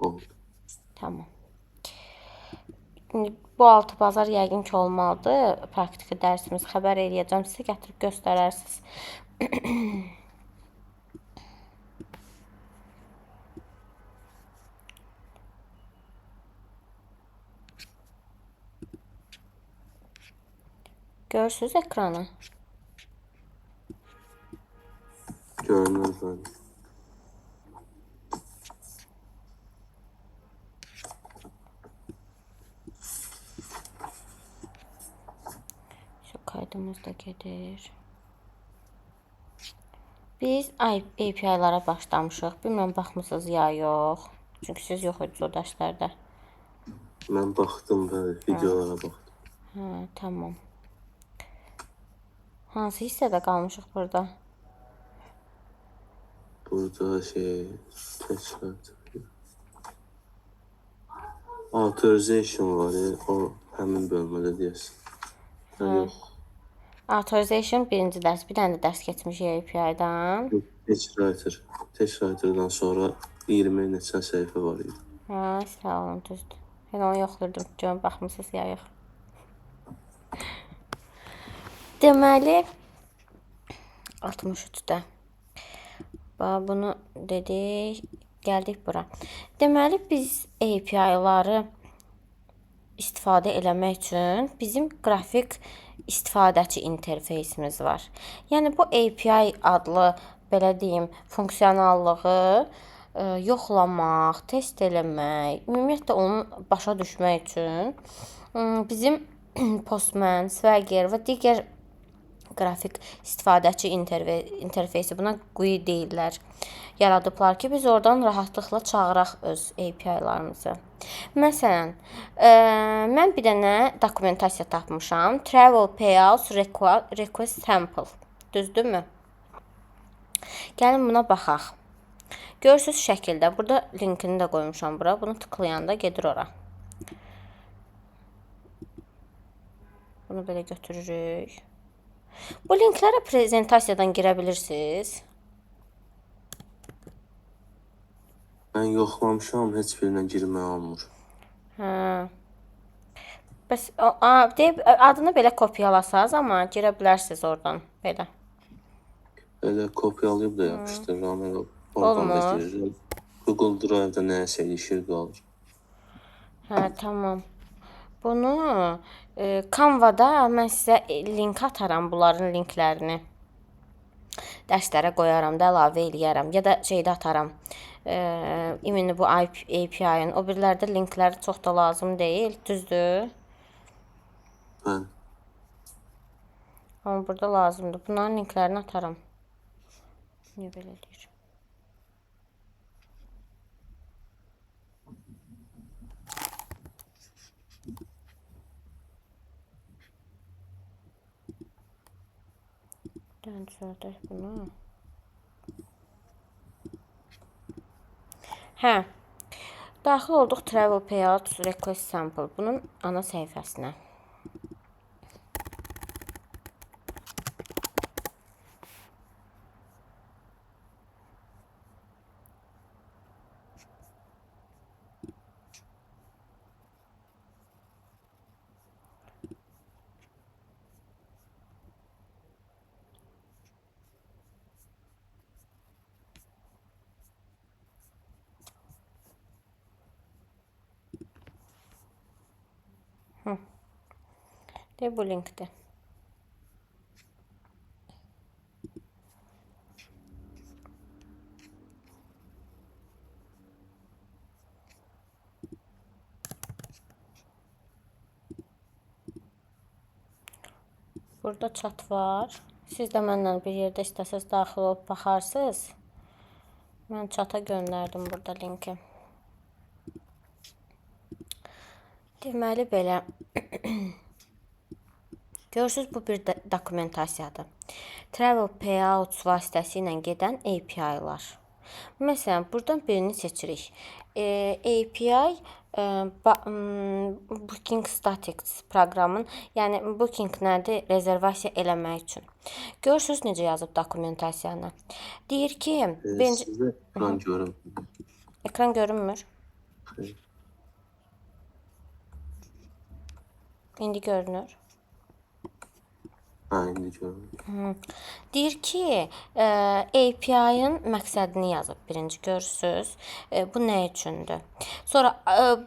Oldu. Tamam. İndi bu altı bazar yəqin ki olmalıdır. Praktiki dərsimiz xəbər eləyəcəm sizə, gətirib göstərərsiniz. Görürsüz ekranı? Görünür bəli. Şu kaydımız da gedir. Biz API-lara başlamışıq. Bilmirəm baxmısınız ya yox. Çünki siz yox idiniz o dərslərdə. Mən baxdım bəli, videolara baxdım. Hə, tamam. Hansı hissədə qalmışıq burada? Burada şey təkrar. Authorization var, o həmin bölmədə deyəsən. Hə, yox. Authorization birinci dərs. Bir dənə də dərs keçmişik API-dan. Text writer. Text writer'dan sonra 20 neçə səhifə var idi. Hə, sağ olun, düzdür. Elə onu yoxlayırdım. Görüm baxmısınız ya yox. Deməli 63-də. Bax bunu dedik, gəldik bura. Deməli biz API-ları istifadə eləmək üçün bizim qrafik istifadəçi interfeysimiz var. Yəni bu API adlı belə deyim, funksionallığı yoxlamaq, test eləmək, ümumiyyətlə onu başa düşmək üçün bizim Postman, Swagger və digər qrafik istifadəçi interfeysi, buna GUI deyirlər, yaradıblar ki, biz oradan rahatlıqla çağıraq öz API-larımızı. Məsələn, mən bir dənə dokumentasiya tapmışam. Travel Payouts Request Sample. Düzdürmü? Gəlin buna baxaq. Görürsüz şəkildə. Burada linkini də qoymuşam bura. Bunu tıklayanda gedir ora. Bunu belə götürürük. Bu linklərə prezentasiyadan girə bilirsiniz. Mən yoxlamışam, heç birinə girmək olmur. Hə. Bəs deyib adını belə kopyalasaz, amma girə bilərsiniz oradan belə. Elə kopyalayıb da yapışdırıram, elə oradan da girirəm. Google Drive-da nəyəsə ilişir qalır. Hə, tamam. Bunu Canva-da mən sizə link ataram, bunların linklərini. Dərslərə qoyaram da, əlavə eləyərəm ya da şeydə ataram. İmini bu API-ın o birilərdə linklər çox da lazım deyil, düzdür? Bəli. Amma burada lazımdır. Bunların linklərini ataram. Niyə belə eləyir? Dənə düzəldək bunu. Hə. Daxil olduq Travel Payouts Request Sample. Bunun ana səhifəsinə. De bu linkdir. Burada chat var. Siz də mənlə bir yerdə istəsəz daxil olub baxarsınız. Mən chata göndərdim burada linki. Deməli belə. Görürsüz, bu bir dokumentasiyadır. Travel Payouts vasitəsilə gedən API-lar. Məsələn, buradan birini seçirik. API Booking Statics proqramın, yəni booking nədir? Rezervasiya eləmək üçün. Görürsüz necə yazıb dokumentasiyanı. Deyir ki, birinci Sizdə ekran görünmür. Ekran görünmür. Xeyr. İndi görünür. Hə, indi görünür. Deyir ki, API-ın məqsədini yazıb birinci görürsüz. Bu nə üçündür? Sonra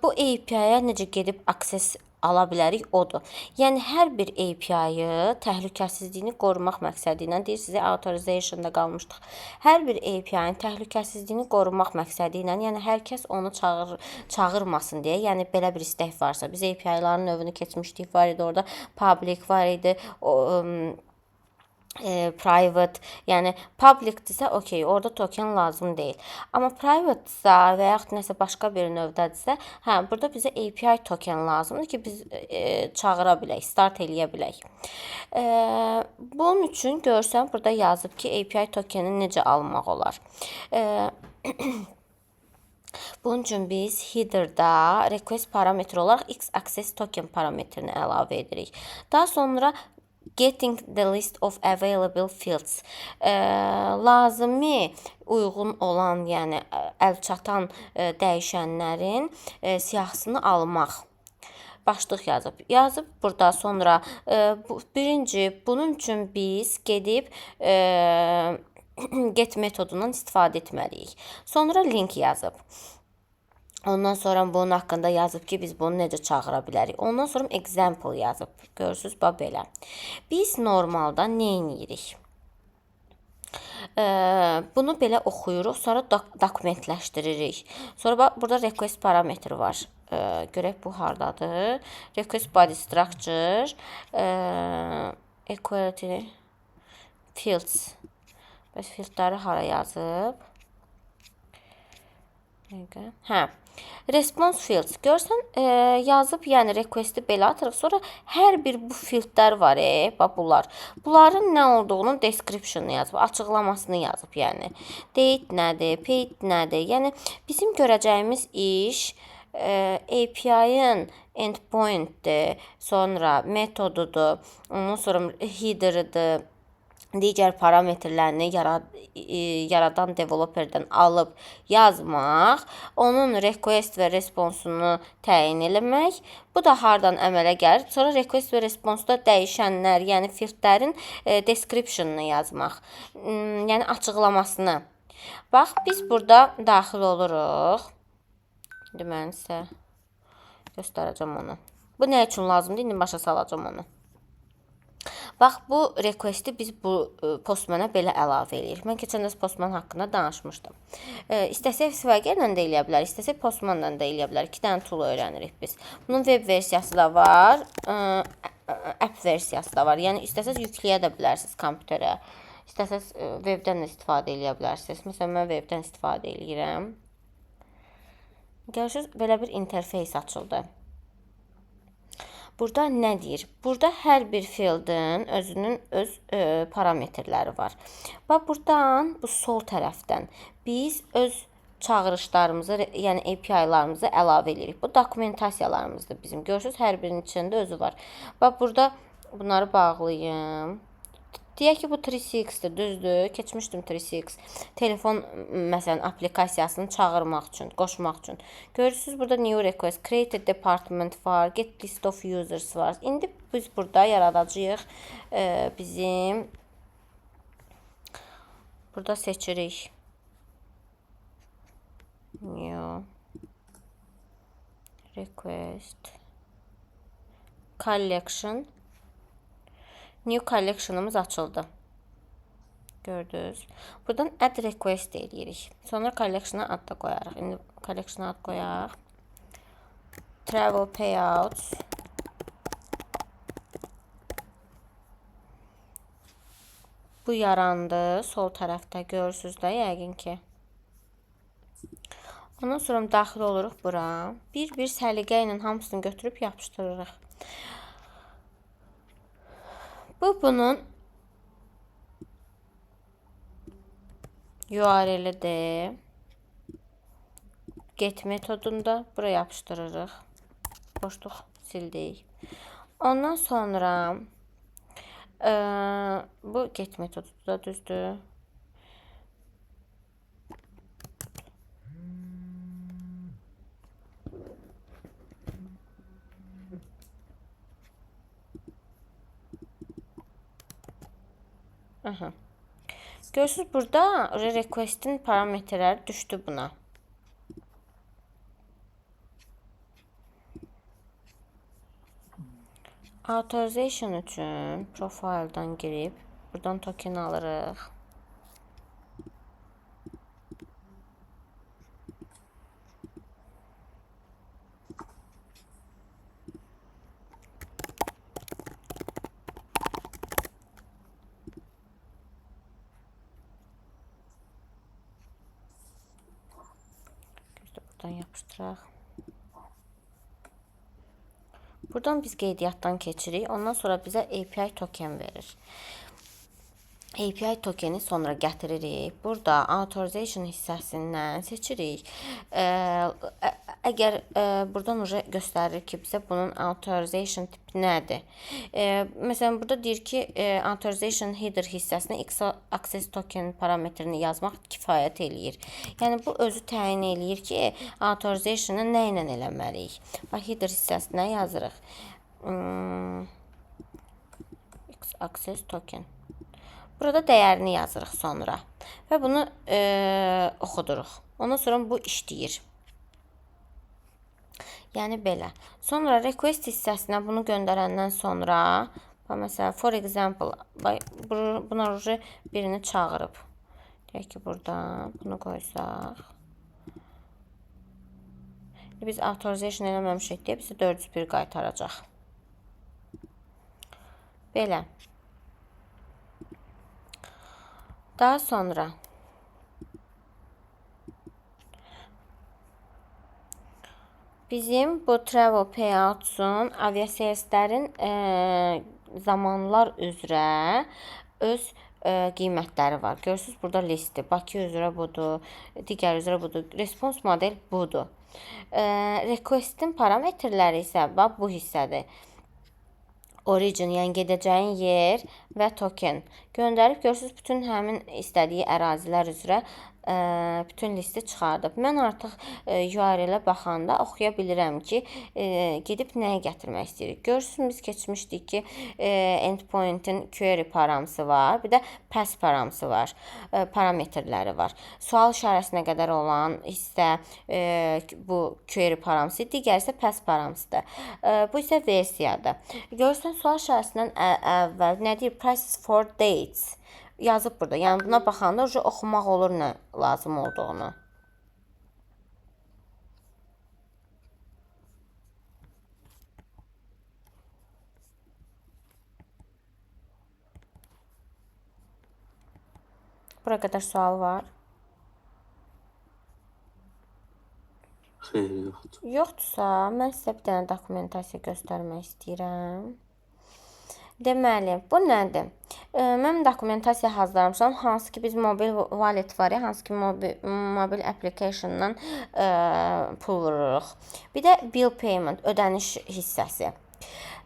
bu API-ya necə gedib access ala bilərik odur. Yəni hər bir API-yı təhlükəsizliyini qorumaq məqsədi ilə deyir sizə authorization-da qalmışdıq. Hər bir API-nin təhlükəsizliyini qorumaq məqsədi ilə, yəni hər kəs onu çağırmasın deyə, yəni belə bir istək varsa, biz API-ların növünü keçmişdik, var idi orada public var idi, o private, yəni public-dirsə, okey, orada token lazım deyil. Amma private-sa və yaxud nəsə başqa bir növdədirsə, hə, burada bizə API token lazımdır ki, biz çağıra bilək, start eləyə bilək. Bunun üçün görsən burada yazıb ki, API tokeni necə almaq olar. Bunun üçün biz header-da request parametri olaraq x-access token parametrini əlavə edirik. Daha sonra getting the list of available fields. Lazımi uyğun olan, yəni əlçatan dəyişənlərin siyahısını almaq. Başlıq yazıb. Yazıb burada sonra birinci bunun üçün biz gedib get metodundan istifadə etməliyik. Sonra link yazıb. Ondan sonra bunun haqqında yazıb ki, biz bunu necə çağıra bilərik. Ondan sonra example yazıb. Görürsüz, bax belə. Biz normalda nə edirik? Bunu belə oxuyuruq, sonra dokumentləşdiririk. Sonra bax burada request parametri var. Görək bu hardadır. Request body structure, equality fields. Bəs fieldləri hara yazıb? Dəqiqə. Hə. Response fields. Görsən, yazıb, yəni request-i belə atırıq. Sonra hər bir bu fieldlər var, bax bunlar. Bunların nə olduğunun description-ını yazıb, açıqlamasını yazıb, yəni. Date nədir, paid nədir? Yəni bizim görəcəyimiz iş API-ın endpoint-dir, sonra metodudur, ondan sonra header-ıdır, digər parametrlərini yaradan developerdən alıb yazmaq, onun request və response-unu təyin eləmək. Bu da hardan əmələ gəlir? Sonra request və response-da dəyişənlər, yəni fieldlərin description-ını yazmaq, yəni açıqlamasını. Bax, biz burada daxil oluruq. İndi mən sizə göstərəcəm onu. Bu nə üçün lazımdır? İndi başa salacağam onu. Bax, bu request-i biz bu Postman-a belə əlavə eləyirik. Mən keçən dəfə Postman haqqında danışmışdım. İstəsək Swagger-lə də eləyə bilərik, istəsək Postman-la da eləyə bilərik. 2 dənə tool öyrənirik biz. Bunun web versiyası da var, app versiyası da var. Yəni istəsəz yükləyə də bilərsiniz kompüterə. İstəsəz webdən də istifadə eləyə bilərsiniz. Məsələn, mən webdən istifadə eləyirəm. Görürsüz, belə bir interfeys açıldı. Burada nə deyir? Burada hər bir fieldin özünün öz parametrləri var. Bax buradan, bu sol tərəfdən biz öz çağırışlarımızı, yəni API-larımızı əlavə eləyirik. Bu dokumentasiyalarımızdır bizim. Görürsüz, hər birinin içində özü var. Bax burada bunları bağlayım. Deyək ki, bu 3CX-dir, düzdür? Keçmişdim 3CX. Telefon, məsələn, aplikasiyasını çağırmaq üçün, qoşmaq üçün. Görürsüz, burada new request, create a department var, get list of users var. İndi biz burada yaradacağıq bizim burada seçirik. New request collection. New collection'ımız açıldı. Gördünüz. Buradan add request eləyirik. Sonra collection'a ad da qoyarıq. İndi collection'a ad qoyaq. Travel payouts. Bu yarandı. Sol tərəfdə görürsünüz də yəqin ki. Ondan sonra daxil oluruq bura. Bir-bir səliqə ilə hamısını götürüb yapışdırırıq. Bu bunun URL-idir. Get metodunda bura yapışdırırıq. Boşluq sildik. Ondan sonra bu get metodu da düzdür. Aha. Görürsüz burada request-in parametrləri düşdü buna. Authorization üçün profile-dan girib buradan token alırıq. Buradan yapışdıraq. Buradan biz qeydiyyatdan keçirik. Ondan sonra bizə API token verir. API tokeni sonra gətiririk. Burada authorization hissəsindən seçirik. Əgər buradan уже göstərir ki, bizə bunun authorization tipi nədir? Məsələn, burada deyir ki, authorization header hissəsinə X access token parametrini yazmaq kifayət eləyir. Yəni bu özü təyin eləyir ki, authorization'ı nə ilə eləməliyik. Bax, header hissəsinə yazırıq. X access token. Burada dəyərini yazırıq sonra və bunu oxuduruq. Ondan sonra bu işləyir. Yəni belə. Sonra request hissəsinə bunu göndərəndən sonra, bax, məsələn, for example, buna birini çağırıb. Deyək ki, burada bunu qoysaq. Biz authorization eləməmişik deyə bizə 401 qaytaracaq. Belə. Daha sonra bizim bu travel payouts-un aviasaleslərin zamanlar üzrə öz qiymətləri var. Görürsüz burada listi. Bakı üzrə budur, digər üzrə budur. Response model budur. Request-in parametrləri isə bax bu hissədir. Origin, yəni gedəcəyin yer və token. Göndərib görürsüz bütün həmin istədiyi ərazilər üzrə bütün listi çıxardıb. Mən artıq URL-ə baxanda oxuya bilirəm ki, gedib nəyi gətirmək istəyirik. Görürsünüz biz keçmişdik ki, endpoint-in query paramsı var, bir də path paramsı var, parametrləri var. Sual işarəsinə qədər olan hissə bu query paramsı, digər isə path paramsıdır. Bu isə versiyadır. Görürsən sual işarəsindən əvvəl nə deyir? Prices for dates yazıb burada. Yəni buna baxanda уже oxumaq olur nə lazım olduğunu. Bura qədər sual var? Xeyr, yoxdur. Yoxdursa, mən sizə bir dənə dokumentasiya göstərmək istəyirəm. Deməli, bu nədir? Mən dokumentasiya hazırlamışam, hansı ki biz mobil wallet var ya, hansı ki mobil application-dan pul vururuq. Bir də bill payment, ödəniş hissəsi.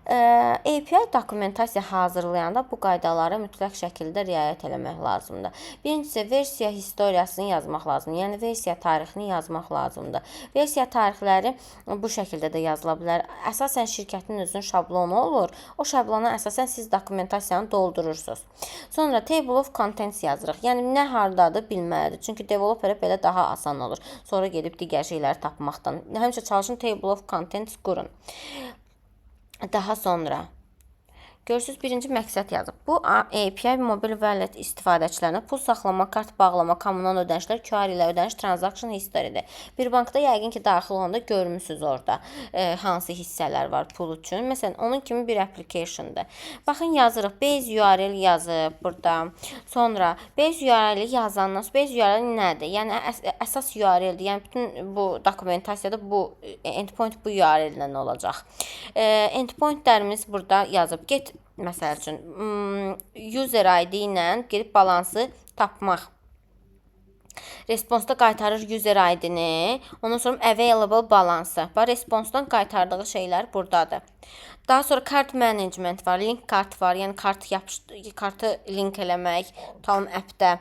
API dokumentasiya hazırlayanda bu qaydalara mütləq şəkildə riayət eləmək lazımdır. Birincisi, versiya historiyasını yazmaq lazımdır. Yəni versiya tarixini yazmaq lazımdır. Versiya tarixləri bu şəkildə də yazıla bilər. Əsasən şirkətin özünün şablonu olur. O şablona əsasən siz dokumentasiyanı doldurursunuz. Sonra table of contents yazırıq. Yəni nə hardadır bilməlidir. Çünki developerə belə daha asan olur. Sonra gedib digər şeyləri tapmaqdan. Həmişə çalışın table of contents qurun. Daha sonra görürsüz birinci məqsəd yazıb. Bu API mobil wallet istifadəçilərinə pul saxlama, kart bağlama, kommunal ödənişlər, QR ilə ödəniş, transaction history-dir. Bir bankda yəqin ki daxil olanda görmüsüz orada hansı hissələr var pul üçün. Məsələn, onun kimi bir application-dır. Baxın yazırıq, base URL yazıb burada. Sonra base URL-i yazandan sonra base URL nədir? Yəni əsas URL-dir. Yəni bütün bu dokumentasiyada bu endpoint bu URL ilə olacaq. Endpointlərimiz burada yazıb. Get məsəl üçün user ID ilə gedib balansı tapmaq. Response-da qaytarır user ID-ni. Ondan sonra available balansı. Bax, response-dan qaytardığı şeylər buradadır. Daha sonra card management var, link kart var. Yəni kartı link eləmək tam app-də.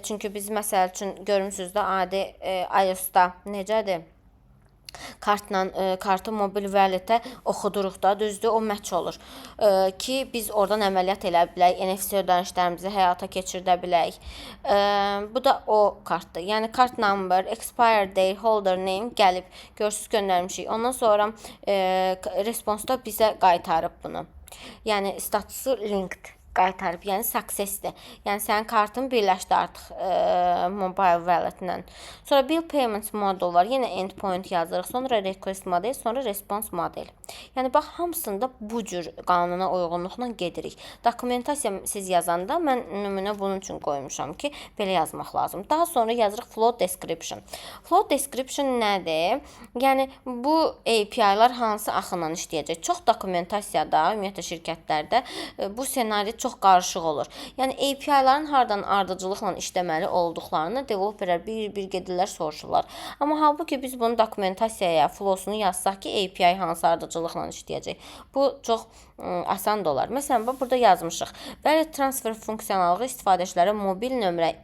Çünki biz məsəl üçün görmüsünüz də adi iOS-da necədir? Kartla kartı mobil wallet-ə oxuduruq da, düzdür, o match olur. Ki biz oradan əməliyyat elə bilək, NFC ödənişlərimizi həyata keçirdə bilək. Bu da o kartdır. Yəni kart number, expire date, holder name gəlib, görürsüz göndərmişik. Ondan sonra response-da bizə qaytarıb bunu. Yəni statusu linked qaytarıb, yəni success-dir. Yəni sənin kartın birləşdi artıq mobile wallet-ilə. Sonra bill payments model var. Yenə endpoint yazırıq. Sonra request model, sonra response model. Yəni bax hamısında bu cür qanuna uyğunluqla gedirik. Dokumentasiya siz yazanda mən nümunə bunun üçün qoymuşam ki, belə yazmaq lazım. Daha sonra yazırıq flow description. Flow description nədir? Yəni bu API-lar hansı axınla işləyəcək? Çox dokumentasiyada, ümumiyyətlə şirkətlərdə bu ssenari çox qarışıq olur. Yəni API-ların hardan ardıcıllıqla işləməli olduqlarını developerlər bir-bir gedirlər, soruşurlar. Amma halbuki biz bunu dokumentasiyaya, flow-sunu yazsaq ki, API hansı ardıcıllıqla işləyəcək. Bu çox asan da olar. Məsələn, bax burada yazmışıq. Wallet transfer funksionallığı istifadəçilərə mobil nömrə,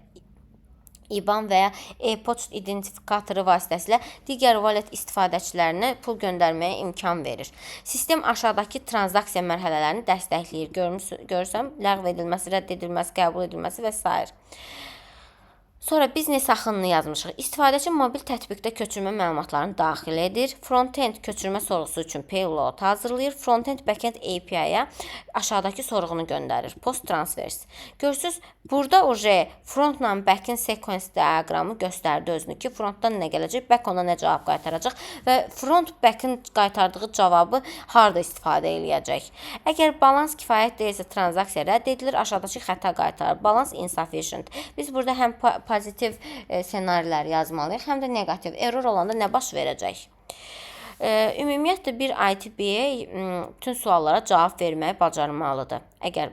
IBAN və ya e-poçt identifikatoru vasitəsilə digər wallet istifadəçilərinə pul göndərməyə imkan verir. Sistem aşağıdakı tranzaksiya mərhələlərini dəstəkləyir. Görürsən, ləğv edilməsi, rədd edilməsi, qəbul edilməsi və sair. Sonra biznes axınını yazmışıq. İstifadəçi mobil tətbiqdə köçürmə məlumatlarını daxil edir. Frontend köçürmə sorğusu üçün payload hazırlayır. Frontend backend API-yə aşağıdakı sorğunu göndərir. Post transfers. Görürsüz, burada uje frontla backend sequence diaqramı göstərdi özünü ki, frontdan nə gələcək, back ona nə cavab qaytaracaq və front back'in qaytardığı cavabı harda istifadə eləyəcək. Əgər balans kifayət deyilsə, tranzaksiya rədd edilir, aşağıdakı xəta qaytarır. Balans insufficient. Biz burada həm pozitiv ssenarilər yazmalıyıq, həm də neqativ. Error olanda nə baş verəcək? Ümumiyyətlə bir IT BA bütün suallara cavab verməyi bacarmalıdır. Əgər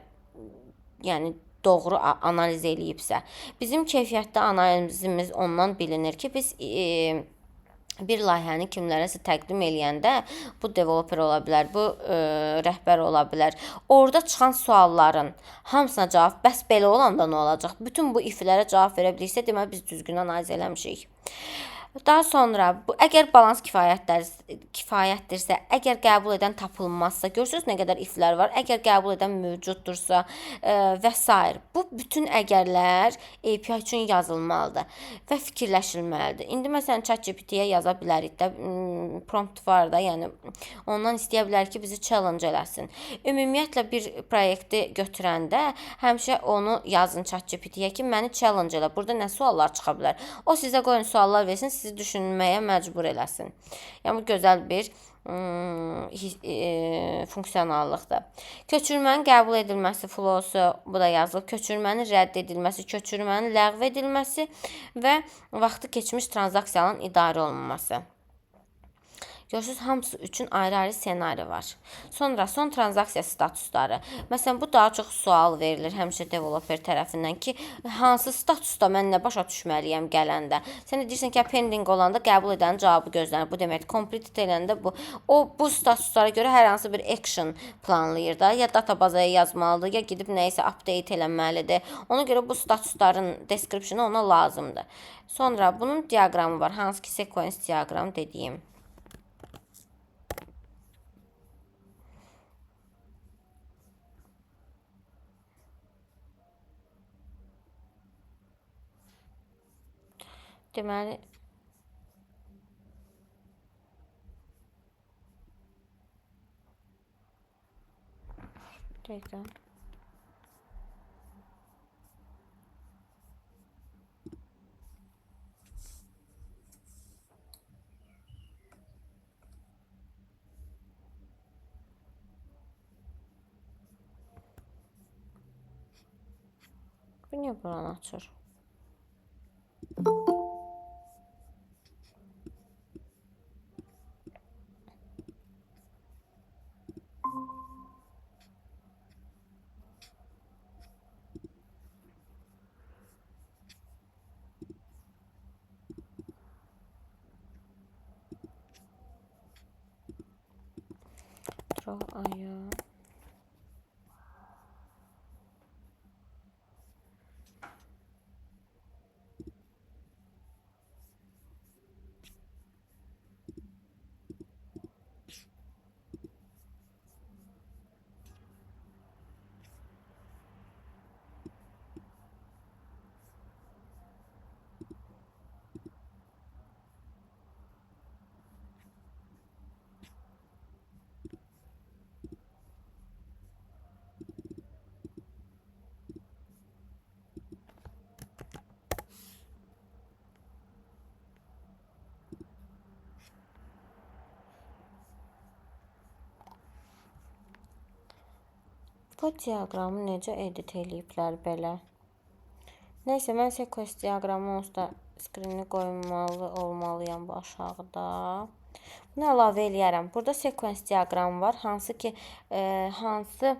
yəni doğru analiz eləyibsə. Bizim keyfiyyətli analizimiz ondan bilinir ki, biz bir layihəni kimlərəsə təqdim eləyəndə bu developer ola bilər, bu rəhbər ola bilər. Orada çıxan sualların hamısına cavab, bəs belə olanda nə olacaq? Bütün bu if-lərə cavab verə bilirsə, deməli biz düzgün analiz eləmişik. Daha sonra bu əgər balans kifayətdirsə, əgər qəbul edən tapılmazsa, görürsüz nə qədər if-lər var. Əgər qəbul edən mövcuddursa və sair. Bu bütün əgərlər API üçün yazılmalıdır və fikirləşilməlidir. İndi məsələn ChatGPT-yə yaza bilərik də, prompt var da, yəni ondan istəyə bilərik ki, bizi challenge eləsin. Ümumiyyətlə bir proyekti götürəndə həmişə onu yazın ChatGPT-yə ki, məni challenge elə. Burada nə suallar çıxa bilər? O sizə qoyun suallar versin, sizi düşünməyə məcbur eləsin. Yəni bu gözəl bir funksionallıqdır. Köçürmənin qəbul edilməsi flow-su bu da yazılıb. Köçürmənin rədd edilməsi, köçürmənin ləğv edilməsi və vaxtı keçmiş tranzaksiyanın idarə olunması. Görürsüz, hamısı üçün ayrı-ayrı ssenari var. Sonra son tranzaksiya statusları. Məsələn, bu daha çox sual verilir həmişə developer tərəfindən ki, hansı statusda mən nə başa düşməliyəm gələndə. Sən də deyirsən ki, pending olanda qəbul edənin cavabı gözlənir. Bu deməkdir, completed eləndə bu. O bu statuslara görə hər hansı bir action planlayır da, ya databazaya yazmalıdır, ya gedib nəyisə update eləməlidir. Ona görə bu statusların description-ı ona lazımdır. Sonra bunun diaqramı var, hansı ki sequence diaqram dediyim. Deməli, dəqiqə. Bu niyə buranı açır? Draw.io. Bu diaqramı necə edit eləyiblər belə? Nəysə, mən sequence diaqramı onsuz da skrini qoymalı olmalıyam bu aşağıda. Bunu əlavə eləyərəm. Burada sequence diaqramı var, hansı ki, hansı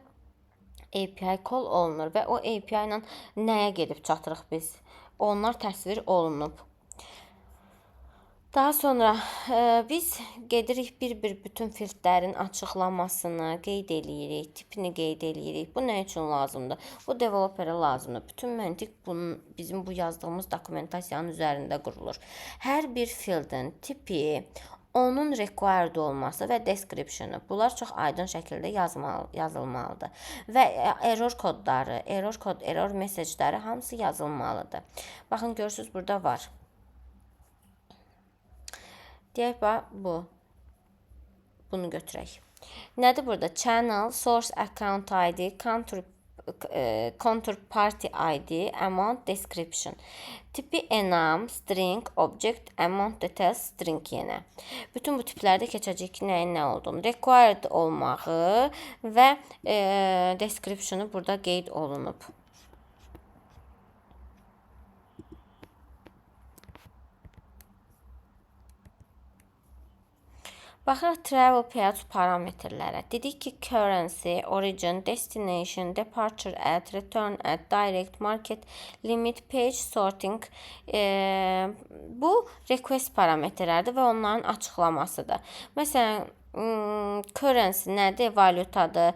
API call olunur və o API ilə nəyə gedib çatırıq biz? Onlar təsvir olunub. Daha sonra biz gedirik bir-bir bütün fieldlərin açıqlamasını qeyd eləyirik, tipini qeyd eləyirik. Bu nə üçün lazımdır? Bu developerə lazımdır. Bütün məntiq bunun, bizim bu yazdığımız dokumentasiyanın üzərində qurulur. Hər bir fieldin tipi, onun required olması və description-ı. Bunlar çox aydın şəkildə yazılmalıdır. Və error kodları, error kod, error message-ləri hamısı yazılmalıdır. Baxın, görürsüz, burada var. Deyək, bax, bu. Bunu götürək. Nədir burada? Channel, source account ID, counterparty ID, amount description. Tipi enum, string, object, amount details, string yenə. Bütün bu tiplərdə keçəcək ki, nəyin nə olduğunu. Required olmağı və description-ı burada qeyd olunub. Baxırıq travel payouts parametrlərə. Dedik ki, currency, origin, destination, departure at, return at, direct, market, limit, page sorting. Bu request parametrlərdir və onların açıqlamasıdır. Məsələn, currency nədir? Valyutadır.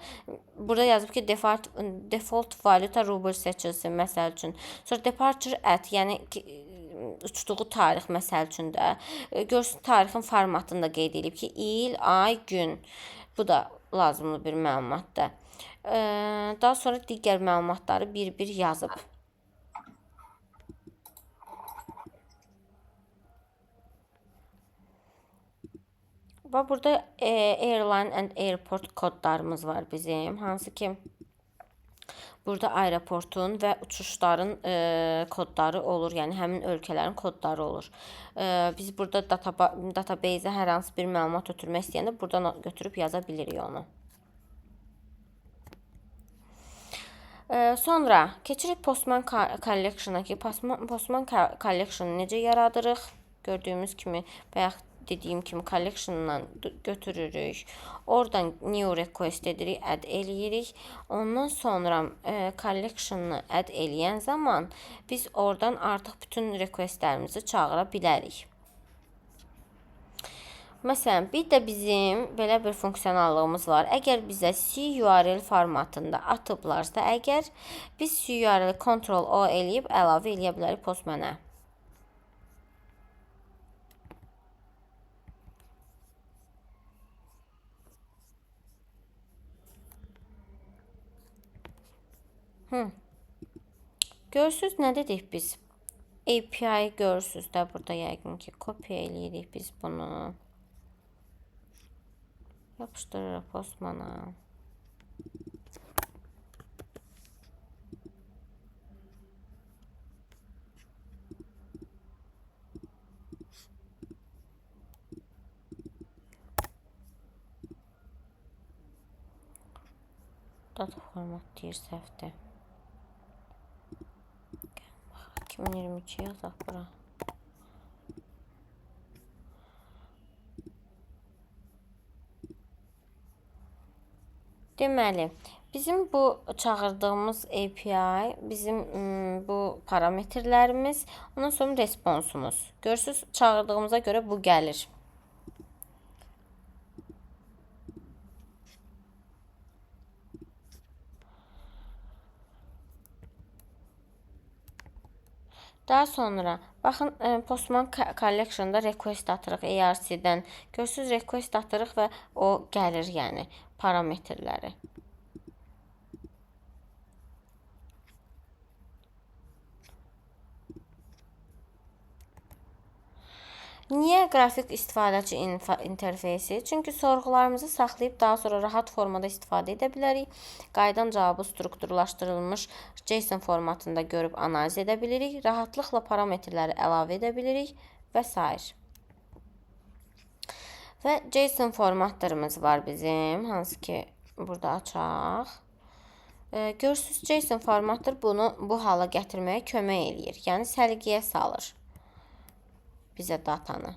Burada yazıb ki, default valyuta rubl seçilsin, məsəl üçün. Sonra departure at, yəni ki, uçduğu tarix məsəl üçün də. Görsün, tarixin formatını da qeyd edib ki, il, ay, gün. Bu da lazımlı bir məlumatdır. Daha sonra digər məlumatları bir-bir yazıb. Və burada airline and airport kodlarımız var bizim. Hansı ki, burada aeroportun və uçuşların kodları olur. Yəni həmin ölkələrin kodları olur. Biz burada database-ə hər hansı bir məlumat ötürmək istəyəndə buradan götürüb yaza bilirik onu. Sonra keçirik Postman Collection-a ki, Postman Collection-ı necə yaradırıq? Gördüyümüz kimi, bayaq dediyim kimi collection-dan götürürük. Oradan new request edirik, add eləyirik. Ondan sonra collection-ı add eləyən zaman biz oradan artıq bütün requestlərimizi çağıra bilərik. Məsələn, bir də bizim belə bir funksionallığımız var. Əgər bizə CURL formatında atıblarsa, əgər biz CURL Ctrl O eləyib əlavə eləyə bilərik Postman-ə. Görürsüz, nə dedik biz? API görürsüz də burada yəqin ki, kopya eləyirik biz bunu. Yapışdırırıq Postman-a. Data format deyir, səhvdir. 2022 yazaq bura. Deməli, bizim bu çağırdığımız API, bizim bu parametrlərimiz, ondan sonra responsumuz. Görürsüz, çağırdığımıza görə bu gəlir. Daha sonra baxın, Postman Collection-da request atırıq ARC-dən. Görürsüz, request atırıq və o gəlir, yəni parametrləri. Niyə qrafik istifadəçi interfeysi? Çünki sorğularımızı saxlayıb daha sonra rahat formada istifadə edə bilərik. Qayıdan cavabı strukturlaşdırılmış JSON formatında görüb analiz edə bilirik. Rahatlıqla parametrləri əlavə edə bilirik və s. Və JSON formatlarımız var bizim, hansı ki burada açaq. Görürsüz, JSON formatdır bunu bu hala gətirməyə kömək eləyir. Yəni səliqəyə salır bizə datanı.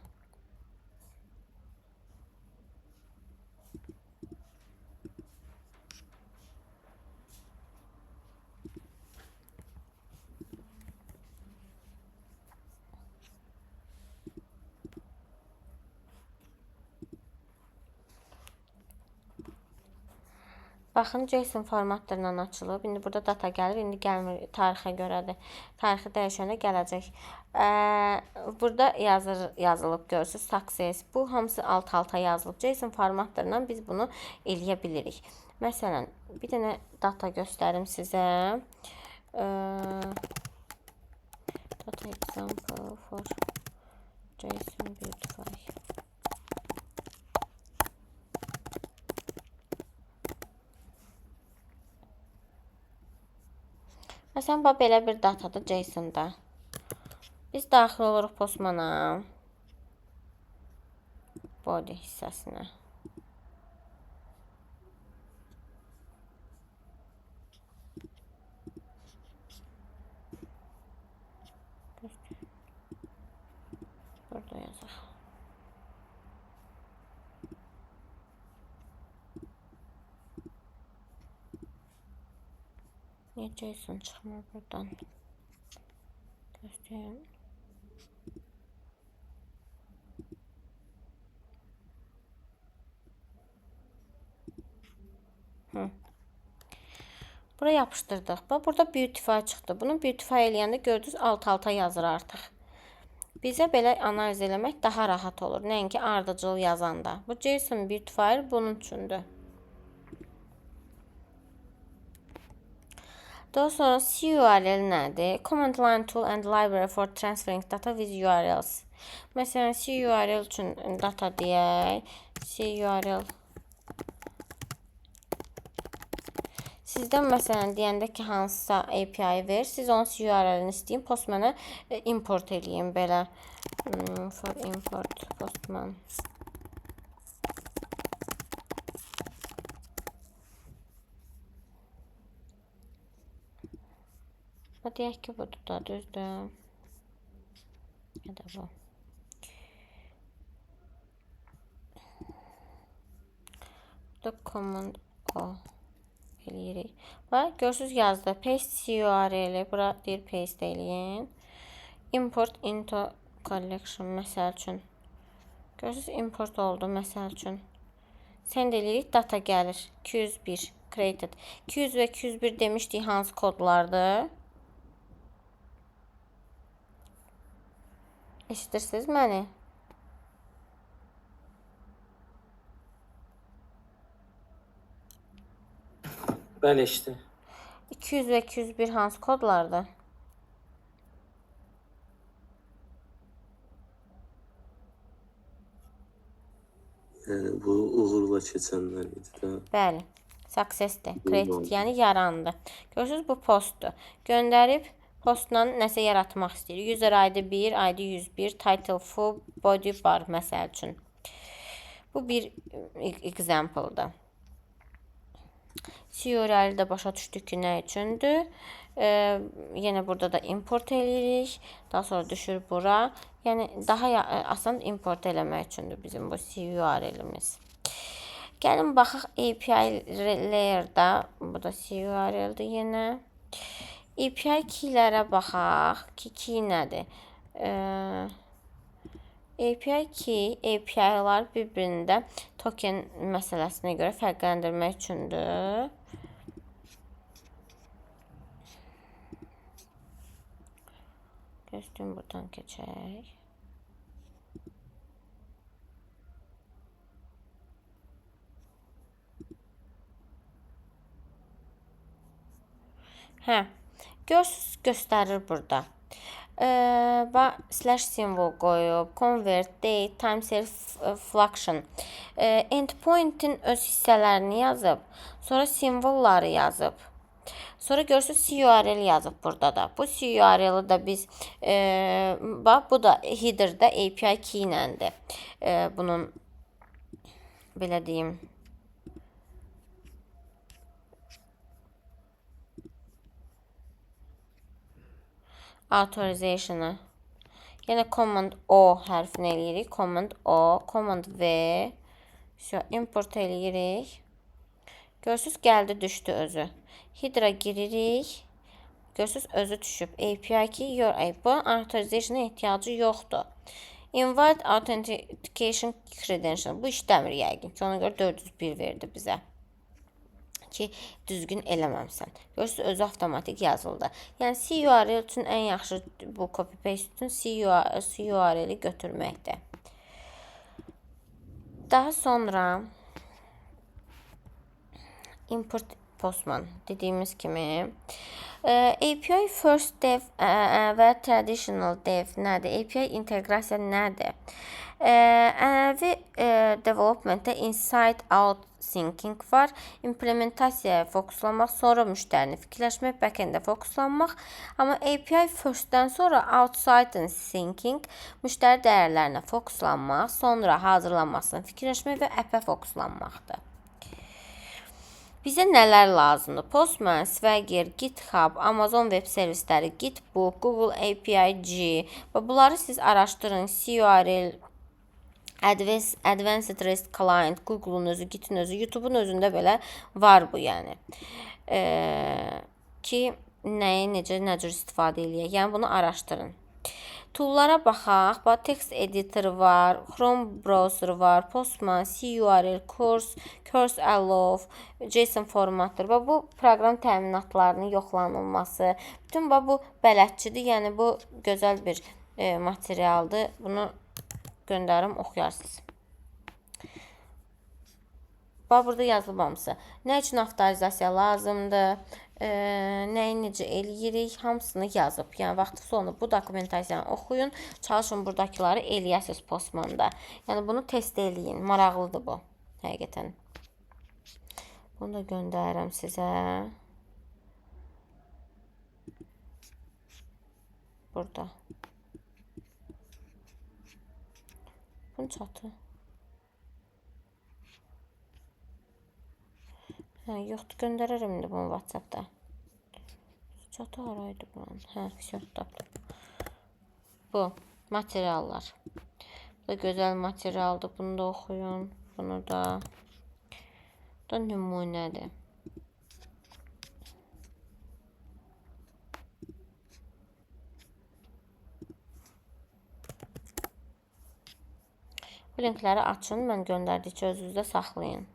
Baxın, JSON formatlarla açılıb. İndi burada data gəlir. İndi gəlmir, tarixə görədir. Tarixi dəyişəndə gələcək. Burada yazılıb görürsüz success. Bu hamısı alt-alta yazılıb. JSON formatlarla biz bunu eləyə bilirik. Məsələn, bir dənə data göstərim sizə. Data example for JSON Beautify. Məsələn, bax belə bir datadır JSON-da. Biz daxil oluruq Postman-a. Body hissəsinə. Burada yazaq. Niyə JSON çıxmır buradan? Göstərim. Bura yapışdırdıq. Bax, burada Beautify çıxdı. Bunu Beautify eləyəndə gördünüz alt-alta yazır artıq. Bizə belə analiz eləmək daha rahat olur. Nəinki ardıcıl yazanda. Bu JSON Beautifier bunun üçündür. Daha sonra CURL nədir? Command Line Tool and Library for Transferring Data with URLs. Məsələn, CURL üçün data deyək. CURL. Sizdən məsələn deyəndə ki, hansısa API ver, siz onun CURL-ini istəyin, Postman-a import eləyin belə. For import Postman. Deyək ki, budur da, düzdür. Ya da bu. Burada command O eləyirik. Bax, görürsünüz yazdı. Paste CURL-i. Bura deyir paste eləyin. Import into collection məsəl üçün. Görürsünüz, import oldu məsəl üçün. Send eləyirik, data gəlir. 201 created. 200 və 201 demişdik hansı kodlardır? Eşidirsiniz məni? Bəli, eşitdim. 200 və 201 hansı kodlardır? Yəni bu uğurla keçənlər idi də. Bəli. Success'dir. Created, yəni yarandı. Görürsünüz, bu postdur. Göndərib postla nəsə yaratmaq istəyir. User ID 1, ID 101, title full, body bar məsəl üçün. Bu bir example'dır. CURL-i də başa düşdük ki, nə üçündür. Yenə burada da import eləyirik. Daha sonra düşür bura. Yəni daha asan import eləmək üçündür bizim bu CURL-imiz. Gəlin baxaq API layer-da. Bu da CURL-dir yenə. API key-lərə baxaq ki, key nədir? API key, API-lar bir-birində token məsələsinə görə fərqləndirmək üçündür. Göstərim, buradan keçək. Hə, görürsünüz, göstərir burada. Slash simvol qoyub, convert, date, time self function. Endpoint-in öz hissələrini yazıb, sonra simvolları yazıb. Sonra görürsünüz CURL yazıb burada da. Bu CURL-i də biz, bax, bu da header-də API key iləndir. Bunun, belə deyim, Authorization-ı. Yenə Command O hərfini eləyirik. Command O, Command V. Vsyo, import eləyirik. Görürsüz, gəldi, düşdü özü. Hydra giririk. Görürsüz, özü düşüb. API key, your API. Bunun authorization-a ehtiyacı yoxdur. Invalid Authentication Credential. Bu işləmir yəqin ki, ona görə 401 verdi bizə. Ki, düzgün eləməmsən. Görürsüz, özü avtomatik yazıldı. Yəni, CURL üçün ən yaxşı bu copy-paste üçün CURL-i götürməkdir. Daha sonra import Postman dediyimiz kimi API First Dev və Traditional Dev nədir? API inteqrasiya nədir? Ənənəvi developmentdə inside out thinking var. İmplementasiyaya fokuslanmaq, sonra müştərini fikirləşmək, backend-ə fokuslanmaq. Amma API First-dən sonra outside thinking, müştəri dəyərlərinə fokuslanmaq, sonra hazırlanmasını fikirləşmək və app-ə fokuslanmaqdır. Bizə nələr lazımdır? Postman, Swagger, GitHub, Amazon web servisləri, Gitbook, Google API G və bunları siz araşdırın. CURL, Advanced REST Client, Google-un özü, Git-in özü, YouTube-un özündə belə var bu yəni. Ki nəyi necə, nə cür istifadə eləyək. Yəni bunu araşdırın. Toollara baxaq. Bax, text editor var, Chrome browser var, Postman, CURL, CORS, CORS Allow, JSON formatdır. Bax, bu proqram təminatlarının yoxlanılması. Bütün bax, bu bələdçidir. Yəni bu gözəl bir materialdır. Bunu göndərim, oxuyarsınız. Bax, burada yazılıb hamısı. Nə üçün avtorizasiya lazımdır? Nəyi necə eləyirik, hamısını yazıb. Yəni vaxtı sonu bu dokumentasiyanı oxuyun, çalışın buradakıları eləyəsiniz Postmanda. Yəni bunu test eləyin. Maraqlıdır bu həqiqətən. Bunu da göndərirəm sizə. Burada. Bunun çatı. Hə, yoxdur, göndərərəm indi bunu WhatsApp-da. Çatı haraydı buranın? Hə, vsyo, tapdım. Bu, materiallar. Bu da gözəl materialdır. Bunu da oxuyun. Bunu da. Bu da nümunədir. Bu linkləri açın. Mən göndərdikcə özünüzdə saxlayın.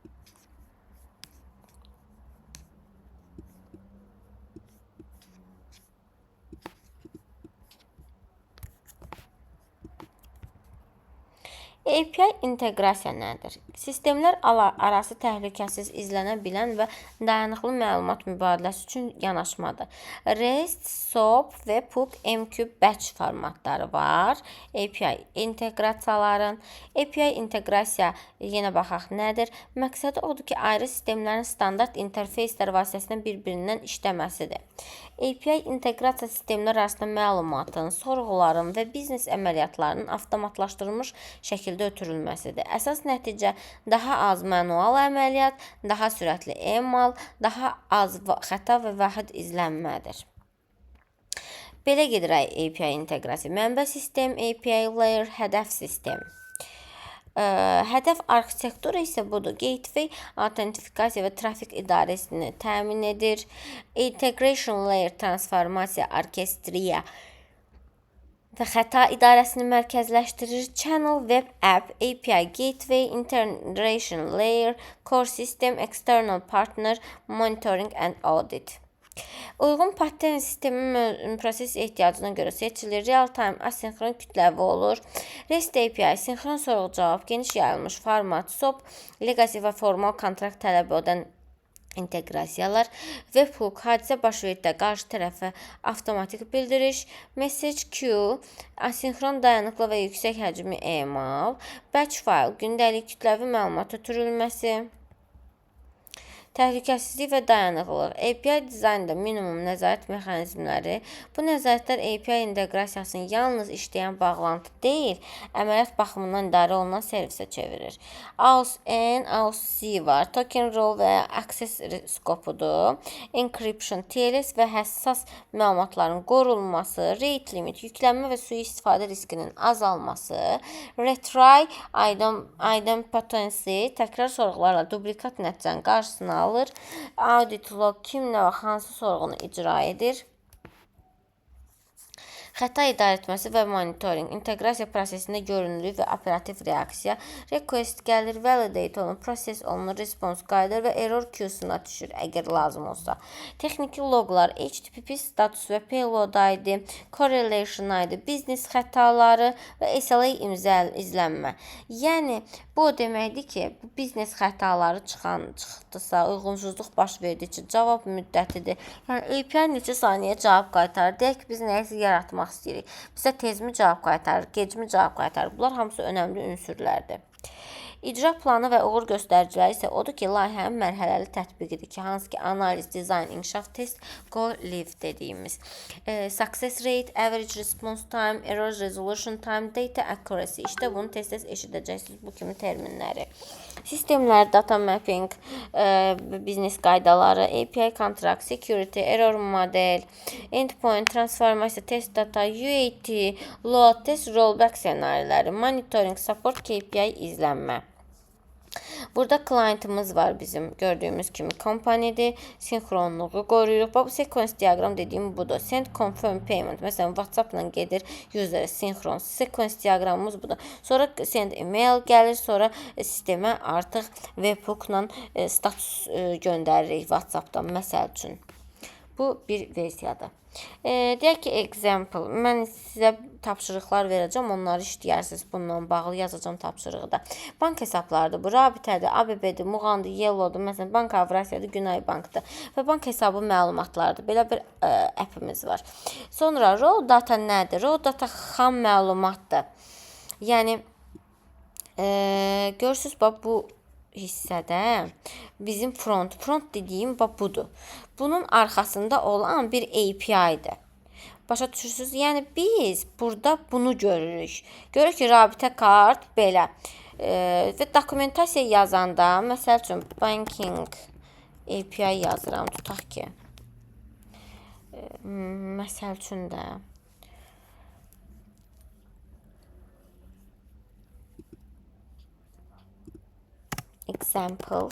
API inteqrasiya nədir? Sistemlər arası təhlükəsiz, izlənə bilən və dayanıqlı məlumat mübadiləsi üçün yanaşmadır. REST, SOAP, Webhook, MQ, Batch formatları var. API inteqrasiyaların. API inteqrasiya yenə baxaq nədir? Məqsədi odur ki, ayrı sistemlərin standart interfeyslər vasitəsilə bir-birindən işləməsidir. API inteqrasiya sistemlər arasında məlumatın, sorğuların və biznes əməliyyatlarının avtomatlaşdırılmış şəkildə ötürülməsidir. Əsas nəticə daha az manual əməliyyat, daha sürətli emal, daha az xəta və vahid izlənmədir. Belə gedir API inteqrasiya. Mənbə sistem, API layer, hədəf sistem. Hədəf arxitektura isə budur. Gateway autentifikasiya və trafik idarəsini təmin edir. Integration layer transformasiya, orkestriya və xəta idarəsini mərkəzləşdirir. Channel, Web App, API Gateway, Integration Layer, Core System, External Partner, Monitoring and Audit. Uyğun pattern sistemin proses ehtiyacına görə seçilir. Real-time asinxron kütləvi olur. REST API sinxron sorğu-cavab, geniş yayılmış format, SOAP, legacy və formal kontrakt tələb edən inteqrasiyalar, webhook, hadisə baş verdikdə qarşı tərəfə avtomatik bildiriş, message queue, asinxron dayanıqlı və yüksək həcmli emal, batch file, gündəlik kütləvi məlumat ötürülməsi, Təhlükəsizlik və dayanıqlılıq. API dizaynda minimum nəzarət mexanizmləri. Bu nəzarətlər API inteqrasiyasını yalnız işləyən bağlantı deyil, əməliyyat baxımından idarə olunan servisə çevirir. AUS-N, AUS-C var. Token role və ya access skopudur. Encryption, TLS və həssas məlumatların qorunması, rate limit, yüklənmə və sui-istifadə riskinin azalması, retry, idempotency, təkrar sorğularla dublikat nəticənin qarşısını alır. Audit log kim nə vaxt hansı sorğunu icra edir? Xəta idarəetməsi və monitorinq, inteqrasiya prosesində görünürlük və operativ reaksiya, request gəlir, validate olunur, proses olunur, response qayıdır və error queue-suna düşür əgər lazım olsa. Texniki loqlar, HTTP status və payload ID, correlation ID, biznes xətaları və SLA imza izlənmə. Yəni bu o deməkdir ki, bu biznes xətaları çıxdısa, uyğunsuzluq baş verdikcə cavab müddətidir. Yəni API neçə saniyə cavab qaytarır? Deyək ki, biz nəyisə yaratmaq istəyirik. Bizə tezmi cavab qaytarır, gecmi cavab qaytarır? Bunlar hamısı önəmli ünsürlərdir. İcra planı və uğur göstəriciləri isə odur ki, layihənin mərhələli tətbiqidir ki, hansı ki, analiz, dizayn, inkişaf, test, go live dediyimiz. Success rate, average response time, error resolution time, data accuracy. İşte bunu tez-tez eşidəcəksiniz bu kimi terminləri. Sistemlər, data mapping, biznes qaydaları, API contract, security, error model, endpoint, transformasiya, test data, UAT, load test, rollback ssenariləri, monitoring, support, KPI izlənmə. Burada clientımız var bizim gördüyümüz kimi company'dir. Sinxronluğu qoruyuruq. Bax bu sequence diaqram dediyim budur. Send confirm payment. Məsələn WhatsApp-la gedir user sinxron. Sequence diaqramımız budur. Sonra send email gəlir, sonra sistemə artıq webhook-la status göndəririk WhatsApp-dan məsəl üçün. Bu bir versiyadır. Deyək ki, example. Mən sizə tapşırıqlar verəcəm, onları işləyərsiniz. Bununla bağlı yazacağam tapşırığı da. Bank hesablarıdır bu. Rabitədir, ABB-dir, Muğandır, Yellow-dur, məsələn, Bank Avrasiyadır, Günay Bankdır və bank hesabı məlumatlarıdır. Belə bir appimiz var. Sonra raw data nədir? Raw data xam məlumatdır. Yəni görürsüz bax bu hissədə bizim front dediyim bax budur. Bunun arxasında olan bir API-dir. Başa düşürsünüz? Yəni biz burada bunu görürük. Görürük ki, rabitə kart belə. Və dokumentasiya yazanda, məsəl üçün banking API yazıram, tutaq ki. Məsəl üçün də example.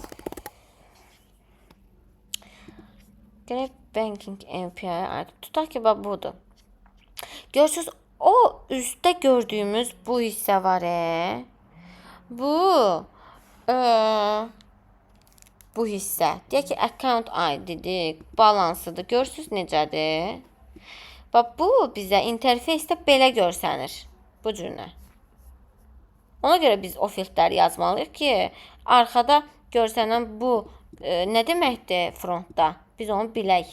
Görək banking API aid. Tutaq ki, bax budur. Görürsüz, o üstdə gördüyümüz bu hissə var. Bu bu hissə. Deyək ki, account ID-dir, balansıdır. Görürsüz necədir? Bax bu bizə interfeysdə belə görsənir. Bu cürünə. Ona görə biz o fieldləri yazmalıyıq ki, arxada görsənən bu nə deməkdir frontda? Biz onu bilək.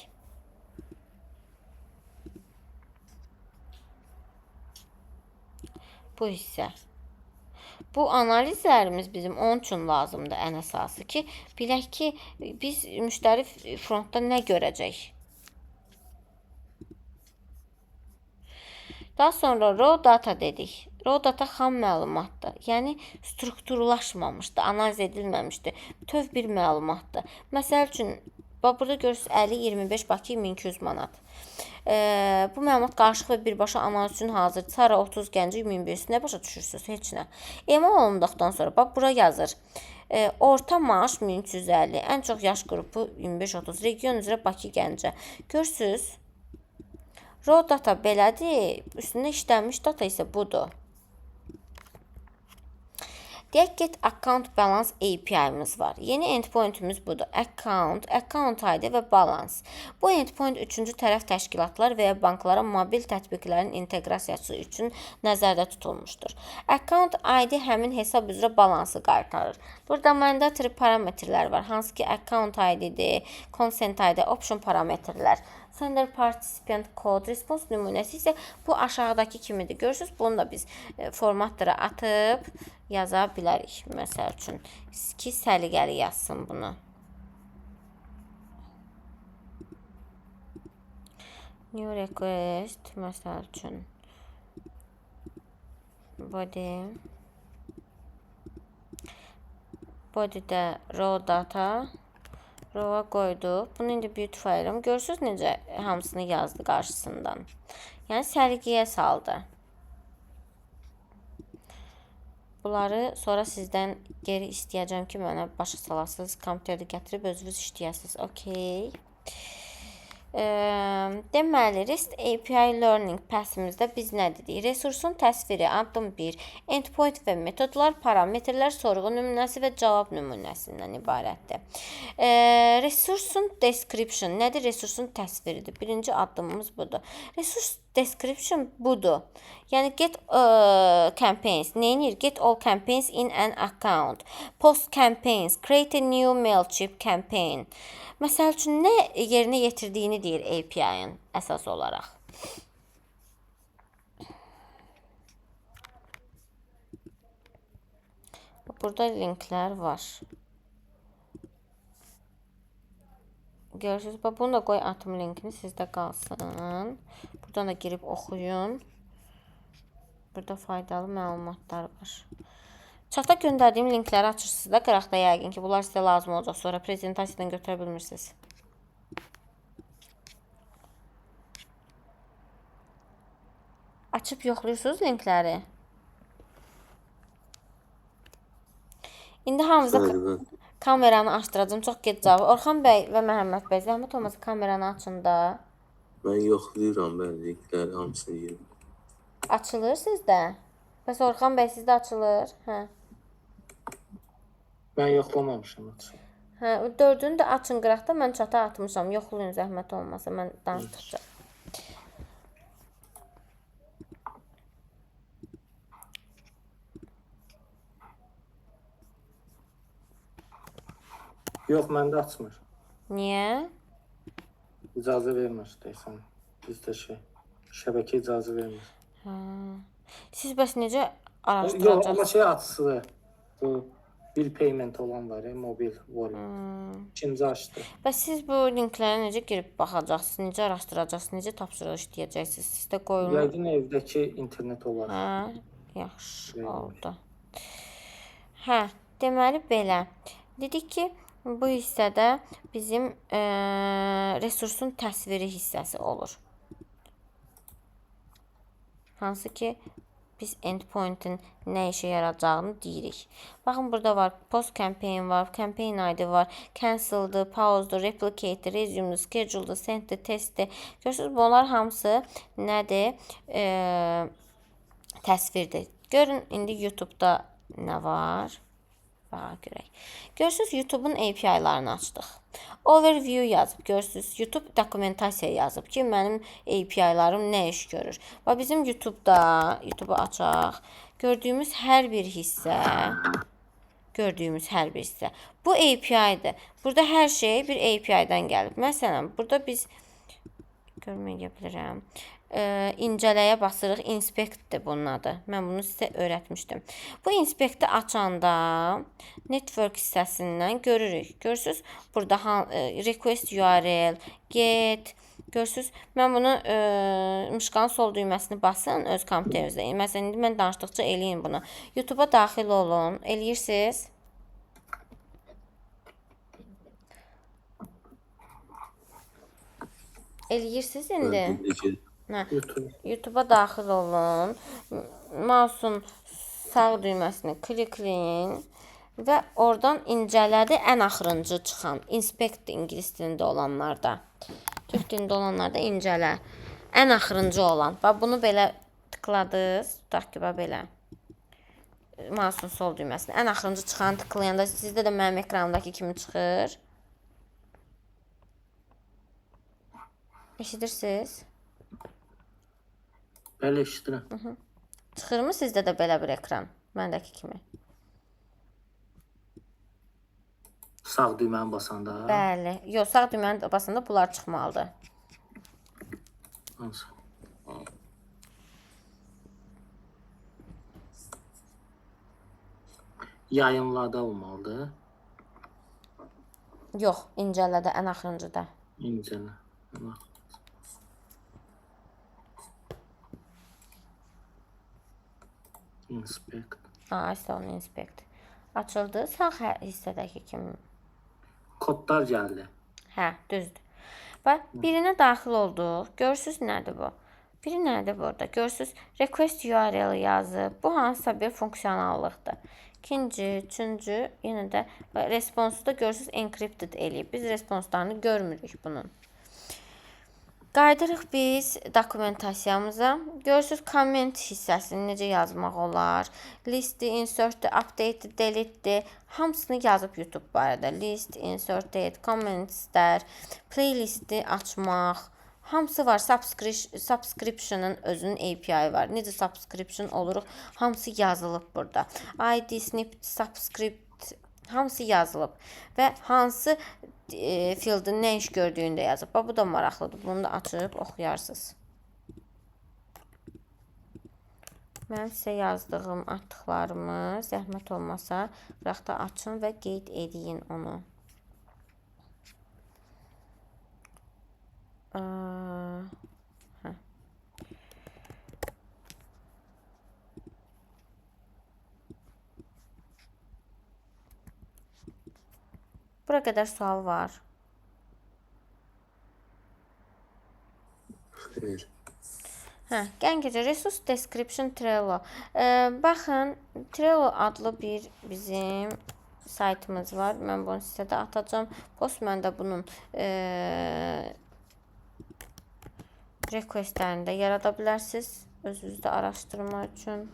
Bu hissə. Bu analizlərimiz bizim onun üçün lazımdır ən əsası ki, bilək ki, biz müştəri frontda nə görəcək. Daha sonra raw data dedik. Raw data xam məlumatdır. Yəni strukturlaşmamışdır, analiz edilməmişdir. Bütöv bir məlumatdır. Məsəl üçün, bax burada görürsünüz 50, 25, Bakı 1200 manat. Bu məlumat qarışıq və birbaşa analiz üçün hazır. Sara 30, Gəncə 1500. Nə başa düşürsünüz? Heç nə. Emal olunduqdan sonra bax bura yazır. Orta maaş 1350, ən çox yaş qrupu 25-30, region üzrə Bakı, Gəncə. Görürsünüz? Raw data belədir, üstündə işlənmiş data isə budur. Deyək get account balance API-miz var. Yeni endpointimiz budur. Account, account ID və balance. Bu endpoint üçüncü tərəf təşkilatlar və ya banklara mobil tətbiqlərin inteqrasiyası üçün nəzərdə tutulmuşdur. Account ID həmin hesab üzrə balansı qaytarır. Burada mandatory parametrlər var. Hansı ki account ID-dir, consent ID, option parametrlər. Sender participant code response nümunəsi isə bu aşağıdakı kimidir. Görürsünüz, bunu da biz formatlara atıb yaza bilərik. Məsəl üçün ki, səliqəli yazsın bunu. New request məsəl üçün body. Body'də raw data raw'a qoyduq. Bunu indi beautify edirəm. Görürsüz necə hamısını yazdı qarşısından. Yəni səliqəyə saldı. Bunları sonra sizdən geri istəyəcəm ki, mənə başa salasınız, kompüterdə gətirib özünüz işləyəsiniz. Okay. Deməli, REST API Learning Path-imizdə biz nə dedik? Resursun təsviri, addım 1, endpoint və metodlar, parametrlər, sorğu nümunəsi və cavab nümunəsindən ibarətdir. Resursun description nədir? Resursun təsviridir. Birinci addımımız budur. Resurs description budur. Yəni get campaigns. Nə edir? Get all campaigns in an account. Post campaigns, create a new Mailchimp campaign. Məsəl üçün nə yerinə yetirdiyini deyir API-ın əsas olaraq. Burada linklər var. Görürsünüz. Bax, bunu da qoy atım linkini sizdə qalsın. Buradan da girib oxuyun. Burada faydalı məlumatlar var. Çata göndərdiyim linkləri açırsınız da qıraqda yəqin ki, bunlar sizə lazım olacaq. Sonra prezentasiyadan götürə bilmirsiniz. Açıb yoxlayırsınız linkləri. İndi hamınıza kameranı açdıracağım. Çox gec cavab. Orxan bəy və Məhəmməd bəy, zəhmət olmasa kameranı açın da. Mən yoxlayıram, bəli, linkləri hamısını yeyirəm. Açılır sizdə? Bəs Orxan bəy sizdə açılır? Hə. Mən yoxlamamışam açıq. Hə, o dördünü də açın qıraqda. Mən çata atmışam. Yoxlayın zəhmət olmasa. Mən danışdıqca. Yox, məndə açmır. Niyə? İcazə vermir deyəsən. Bizdə şey, şəbəkə icazə vermir. Hə. Siz bəs necə Yox, amma araşdıracaqsınız? şey açılır. Bu bill payment olan var, ya, mobil wallet. İkinci açdı. Bəs siz bu linklərə necə girib baxacaqsınız? Necə araşdıracaqsınız? Necə tapşırıq işləyəcəksiniz? Sizdə qoyulmur. Yəqin evdəki internet olar. Hə, yaxşı Yəqin. oldu. Hə, deməli belə. Dedik ki, bu hissədə bizim resursun təsviri hissəsi olur. Hansı ki, biz endpoint-in nə işə yarayacağını deyirik. Baxın, burada var, post campaign var, campaign ID var, cancel'dır, pause'dur, replicate'dir, resume'dur, schedule'dur, send'dir, test'dir. Görürsünüz, bunlar hamısı nədir? Təsvirdir. Görün, indi YouTube-da nə var? Baxa görək. Görürsünüz, YouTube-un API-larını açdıq. Overview yazıb, görürsünüz, YouTube dokumentasiya yazıb ki, mənim API-larım nə iş görür. Bax, bizim YouTube-da, YouTube-u açaq, gördüyümüz hər bir hissə, gördüyümüz hər bir hissə. Bu API-dir. Burada hər şey bir API-dən gəlib. Məsələn, burada biz görməyə bilirəm. İncələyə basırıq. Inspectdir bunun adı. Mən bunu sizə öyrətmişdim. Bu inspekti açanda network hissəsindən görürük. Görürsüz, burada request URL, get, görürsüz. Mən bunu mışqanın sol düyməsini basın öz kompüterinizdə. Məsələn, indi mən danışdıqca eləyin bunu. YouTube-a daxil olun. Eləyirsiniz? Eləyirsiniz indi? Hə. YouTube. YouTube-a daxil olun. Mouse'un sağ düyməsini klikləyin və oradan incələdi ən axırıncı çıxan inspect ingilis dilində olanlarda. Türk dilində olanlarda incələ. Ən axırıncı olan. Bax bunu belə tıkladınız. Tutaq ki, bax belə. Mouse'un sol düyməsini. Ən axırıncı çıxanı tıklayanda sizdə də mənim ekranımdakı kimi çıxır. Eşidirsiniz? Bəli, eşidirəm. Çıxırmı sizdə də belə bir ekran? Məndəki kimi. Sağ düyməni basanda. Bəli. Yox, sağ düyməni basanda bunlar çıxmalıdır. Hansı? Yayınlarda olmalıdır. Yox, incələdə ən axırıncıda. İncələ. Bax. Inspect. Ha, işte onu inspect. Açıldı. Sağ hissədəki kimi. Kodlar gəldi. Hə, düzdür. Bax, birinə daxil olduq. Görürsüz nədir bu? Biri nədir burada? Görürsüz, request URL yazıb. Bu hansısa bir funksionallıqdır. İkinci, üçüncü, yenə də response-u da görürsüz encrypted eləyib. Biz responslarını görmürük bunun. Qayıdırıq biz dokumentasiyamıza. Görürsüz comment hissəsini necə yazmaq olar. List, insert, update, delete hamısını yazıb YouTube barədə. List, insert, delete, commentslər, playlisti açmaq, hamısı var. Subscription-ın özünün API var. Necə subscription oluruq, hamısı yazılıb burada. ID, snippet, subscript hamısı yazılıb və hansı fieldin nə iş gördüyünü də yazıb. Bax bu da maraqlıdır. Bunu da açıb oxuyarsınız. Mənim sizə yazdığım atdıqlarımı zəhmət olmasa qıraqda açın və qeyd eləyin onu. Hə. Bura qədər sual var. Xeyr. Hə, gəlin keçək. Resource Description Trello. Baxın, Trello adlı bir bizim saytımız var. Mən bunu sizə də atacağam. Postman də bunun requestlərini də yarada bilərsiniz özünüzdə araşdırma üçün.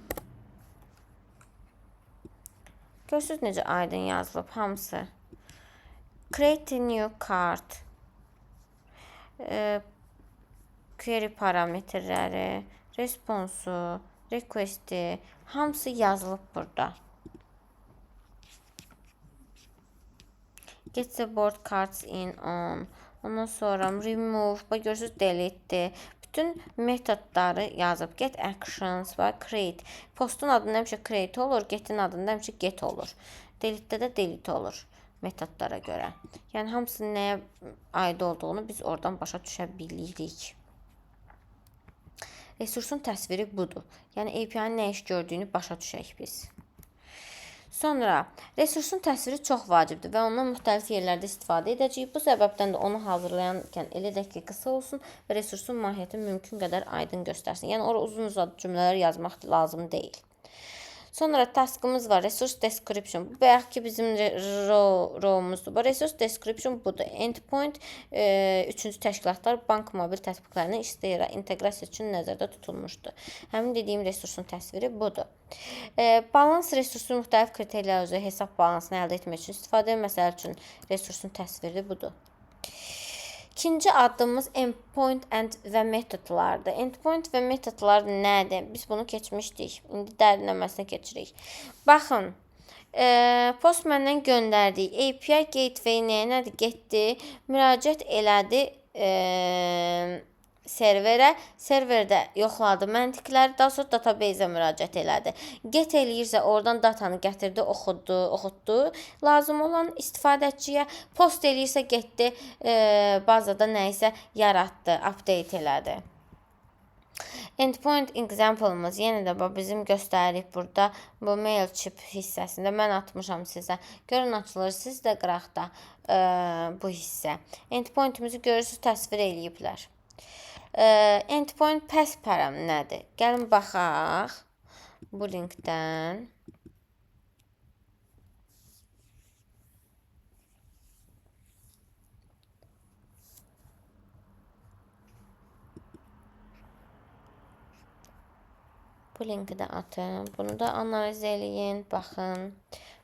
Görürsünüz necə aydın yazılıb hamısı. Create a new card. Query parametrləri, response-u, request-i hamısı yazılıb burada. Get the board cards in on. Ondan sonra remove, bax görürsünüz delete-dir. Bütün metodları yazıb. Get actions və create. Postun adında həmişə create olur, getin adında həmişə get olur. Delete-də də delete olur metodlara görə. Yəni hamısının nəyə aid olduğunu biz oradan başa düşə bilirik. Resursun təsviri budur. Yəni API-nin nə iş gördüyünü başa düşək biz. Sonra resursun təsviri çox vacibdir və ondan müxtəlif yerlərdə istifadə edəcəyik. Bu səbəbdən də onu hazırlayankən elə də ki, qısa olsun və resursun mahiyyətini mümkün qədər aydın göstərsin. Yəni ora uzun-uzadı cümlələr yazmaq lazım deyil. Sonra taskımız var. Resource description. Bu bayaq ki bizim row-muzdur. Bu resource description budur. Endpoint üçüncü təşkilatlar bank mobil tətbiqlərinin işləyərək inteqrasiya üçün nəzərdə tutulmuşdur. Həmin dediyim resursun təsviri budur. Balans resursu müxtəlif kriteriylər üzrə hesab balansını əldə etmək üçün istifadə edilir. Məsəl üçün resursun təsviri budur. İkinci addımımız endpoint və metodlardır. Endpoint və metodlar nədir? Biz bunu keçmişdik. İndi dərinləməsinə keçirik. Baxın, Postman-dan göndərdiyi API gateway nəyə nədir? Getdi, müraciət elədi serverə. Serverdə yoxladı məntiqləri, daha sonra database-ə müraciət elədi. Get eləyirsə oradan datanı gətirdi, oxudu, oxutdu lazım olan istifadəçiyə. Post eləyirsə getdi, bazada nə isə yaratdı, update elədi. Endpoint example-ımız yenə də bax bizim göstəririk burada bu MailChimp hissəsində mən atmışam sizə. Görün açılır, siz də qıraqda bu hissə. Endpoint-imizi görürsüz, təsvir eləyiblər. Endpoint path param nədir? Gəlin baxaq bu linkdən. Bu linki də atın. Bunu da analiz eləyin. Baxın.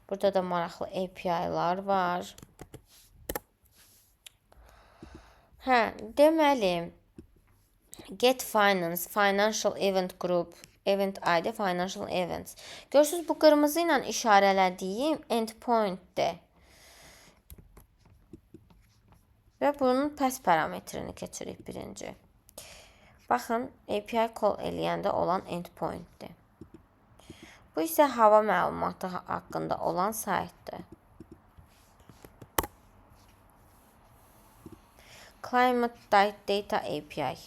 Burada da maraqlı API-lar var. Hə, deməli Get Finance, Financial Event Group, Event ID, Financial Events. Görürsünüz, bu qırmızı ilə işarələdiyim endpointdir. Və bunun path parametrini keçirik birinci. Baxın, API call eləyəndə olan endpointdir. Bu isə hava məlumatı haqqında olan saytdır. Climate Data API.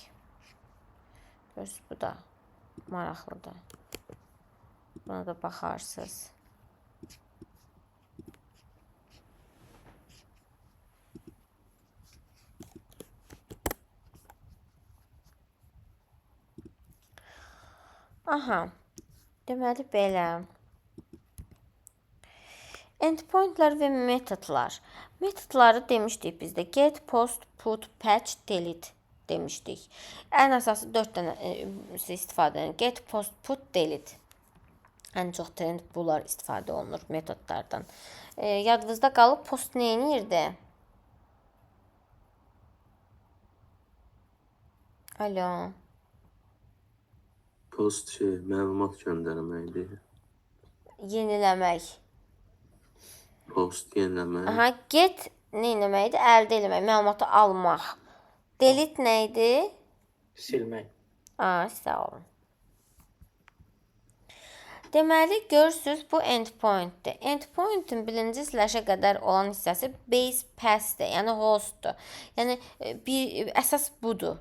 Görürsünüz, bu da maraqlıdır. Buna da baxarsınız. Aha. Deməli belə. Endpointlər və metodlar. Metodları demişdik biz də. Get, post, put, patch, delete demişdik. Ən əsası 4 dənə istifadə edilir. Get, post, put, delete. Ən çox trend bunlar istifadə olunur metodlardan. Yadınızda qalıb post nə edirdi? Alo. Post şey, məlumat göndərməkdir. Yeniləmək. Post yeniləmək. Aha, get nə etməkdir? Əldə eləmək, məlumatı almaq. Delete nə idi? Silmək. Aa, sağ olun. Deməli, görürsüz, bu endpointdir. Endpointin birinci slashə qədər olan hissəsi base path-dir, yəni hostdur. Yəni bir əsas budur.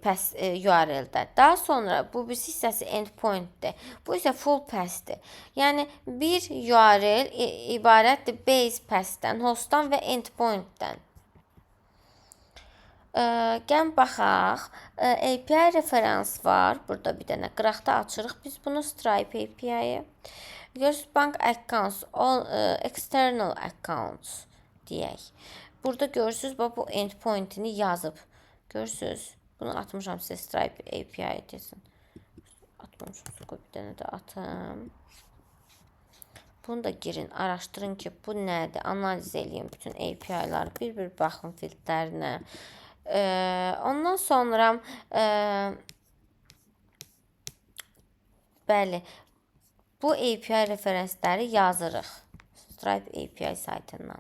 Path URL-də. Daha sonra bu bir hissəsi endpointdir. Bu isə full path-dir. Yəni bir URL ibarətdir base path-dən, hostdan və endpointdən. Gəlin baxaq. API referans var. Burada bir dənə qıraqda açırıq. Biz bunu Stripe API-yi. Görürsünüz, bank accounts, all, external accounts deyək. Burada görürsünüz, bax bu endpointini yazıb. Görürsünüz. Bunu atmışam sizə Stripe API desin. Atmamışam. Qoy bir dənə də atım. Bunu da girin, araşdırın ki, bu nədir? Analiz eləyin bütün API-ları. Bir-bir baxın filtlərinə. Ondan sonra bəli, bu API referensləri yazırıq Stripe API saytından.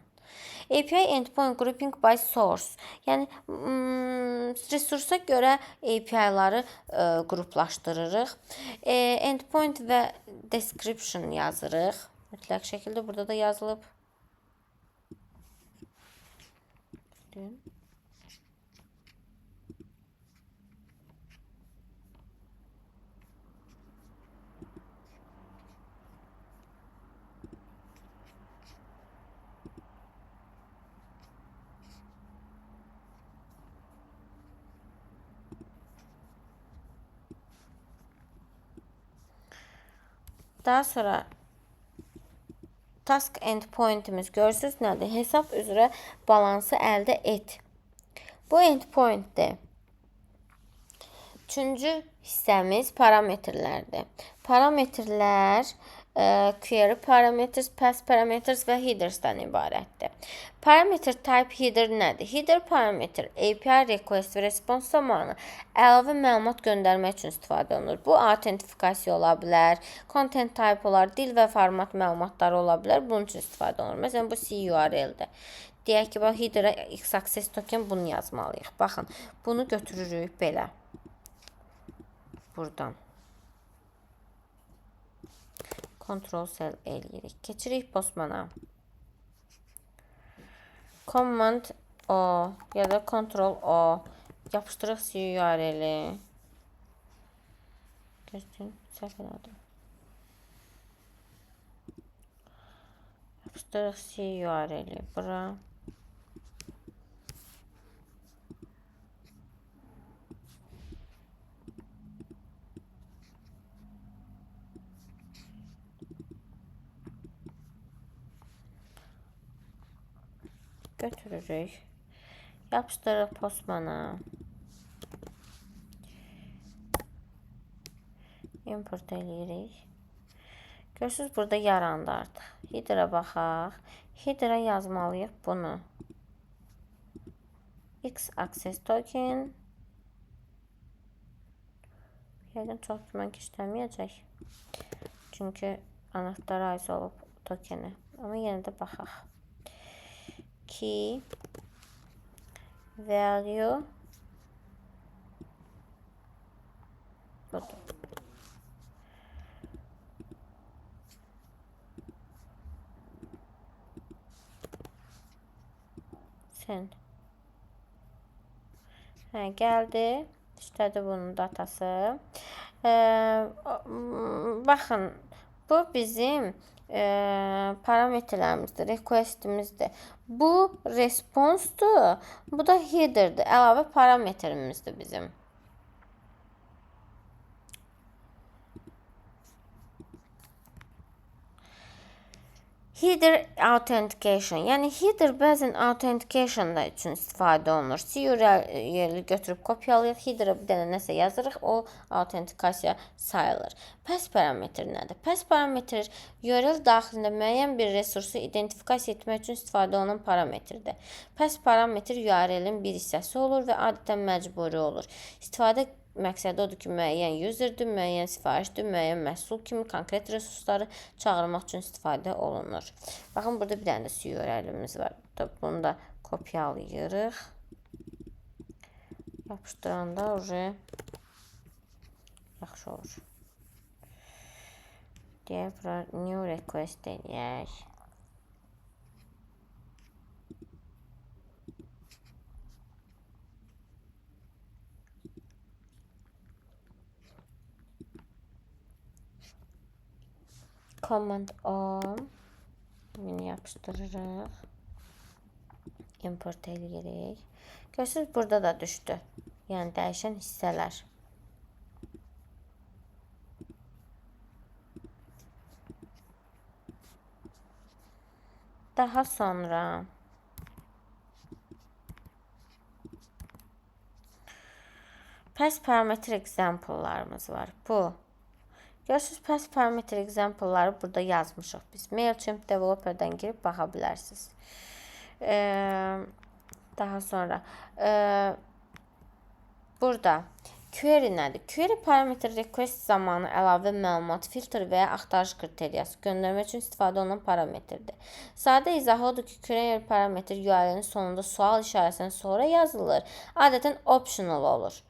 API endpoint grouping by source. Yəni resursa görə API-ları qruplaşdırırıq. Endpoint və description yazırıq. Mütləq şəkildə burada da yazılıb. Daha sonra task endpointimiz görürsünüz nədir? Hesab üzrə balansı əldə et. Bu endpointdir. Üçüncü hissəmiz parametrlərdir. Parametrlər query parameters, path parameters və headers'dan ibarətdir. Parameter type header nədir? Header parameter API request və response zamanı əlavə məlumat göndərmək üçün istifadə olunur. Bu autentifikasiya ola bilər, content type olar, dil və format məlumatları ola bilər. Bunun üçün istifadə olunur. Məsələn, bu CURL-dir. Deyək ki, bax headerə X-access token bunu yazmalıyıq. Baxın, bunu götürürük belə. Buradan. Ctrl S eləyirik. Keçirik Postmana. Command O ya da Ctrl O. Yapışdırıq CURL-i. Göstərin, səhv elədim. Yapışdırıq CURL-i bura. Götürürük. Yapışdırırıq Postmana. Import eləyirik. Görürsünüz, burada yarandı artıq. Header'a baxaq. Header'a yazmalıyıq bunu. X access token. Yəqin çox güman ki, işləməyəcək. Çünki anahtar olub tokeni. Amma yenə də baxaq. Key value budur. Send. Hə, gəldi. İşlədi bunun datası. Baxın, Bu bizim parametrlərimizdir, requestimizdir. Bu response-dur, bu da header'dir. Əlavə parametrimizdir bizim. Header authentication, yəni header bəzən authentication da üçün istifadə olunur. CURL-i götürüb kopyalayırıq, header'a bir dənə nəsə yazırıq, o autentikasiya sayılır. Path parametr nədir? Path parametr URL daxilində müəyyən bir resursu identifikasiya etmək üçün istifadə olunan parametrdir. Path parametr URL-in bir hissəsi olur və adətən məcburi olur. İstifadə məqsədi odur ki, müəyyən userdir, müəyyən sifarişdir, müəyyən məhsul kimi konkret resursları çağırmaq üçün istifadə olunur. Baxın, burada bir dənə də CURL-imiz var. Bunu da kopyalayırıq. Yapışdıranda uje yaxşı olur. Deyək, bura new request eləyək. Command O bunu yapışdırırıq. Import eləyirik. Görürsünüz, burada da düşdü. Yəni dəyişən hissələr. Daha sonra path parameter example'larımız var. Bu. Görürsünüz, path parameter example'ları burada yazmışıq biz. MailChimp developer'dan girib baxa bilərsiniz. Daha sonra burada query nədir? Query parameter request zamanı əlavə məlumat, filtr və ya axtarış kriteriyası göndərmək üçün istifadə olunan parametrdir. Sadə izahı odur ki, query parametr URL-in sonunda sual işarəsindən sonra yazılır. Adətən optional olur.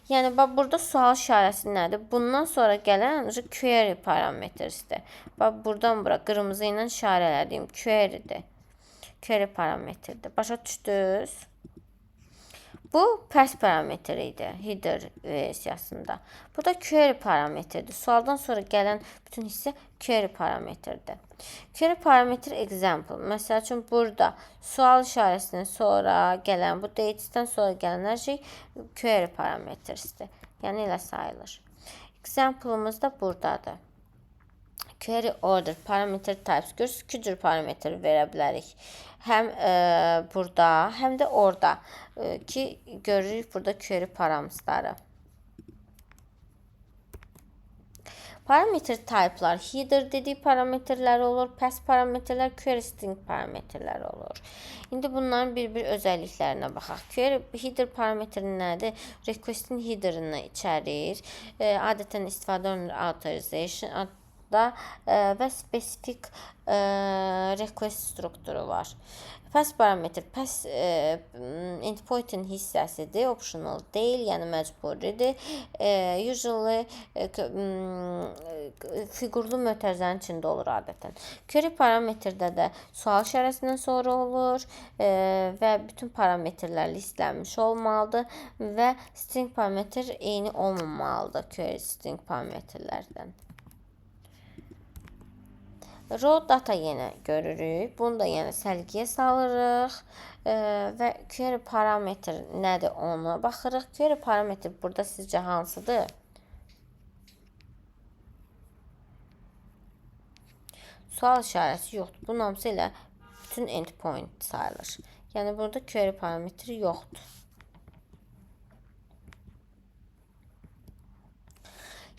Yəni bax burada sual işarəsi nədir? Bundan sonra gələn query parametrisidir. Bax buradan bura qırmızı ilə işarələdiyim query-dir. Query parametrdir. Başa düşdünüz? Bu path parametri idi header versiyasında. Bu da query parametrdir. Sualdan sonra gələn bütün hissə query parametrdir. Query parametr example. Məsəl üçün burada sual işarəsindən sonra gələn, bu dates'dən sonra gələn hər şey query parametrisidir. Yəni elə sayılır. Example'ımız da buradadır. Query order, parameter types. Görürsünüz, iki cür parametr verə bilərik. Həm burada, həm də orada. Ki görürük burada query parametrları. Parameter type'lar header dediyi parametrlər olur, path parametrlər, query string parametrləri olur. İndi bunların bir-bir özəlliklərinə baxaq. Query header parametri nədir? Request-in header'ını içərir. Adətən istifadə olunur authorization da və spesifik request strukturu var. Path parametr path endpoint-in hissəsidir, optional deyil, yəni məcburidir. Usually fiqurlu mötərizənin içində olur adətən. Query parametrdə də sual işarəsindən sonra olur və bütün parametrlər listlənmiş olmalıdır və string parametr eyni olmamalıdır query string parametrlərdən. Raw data yenə görürük. Bunu da yenə səliqəyə salırıq və query parametr nədir ona baxırıq. Query parametr burada sizcə hansıdır? Sual işarəsi yoxdur. Bunun hamısı elə bütün endpoint sayılır. Yəni burada query parametri yoxdur.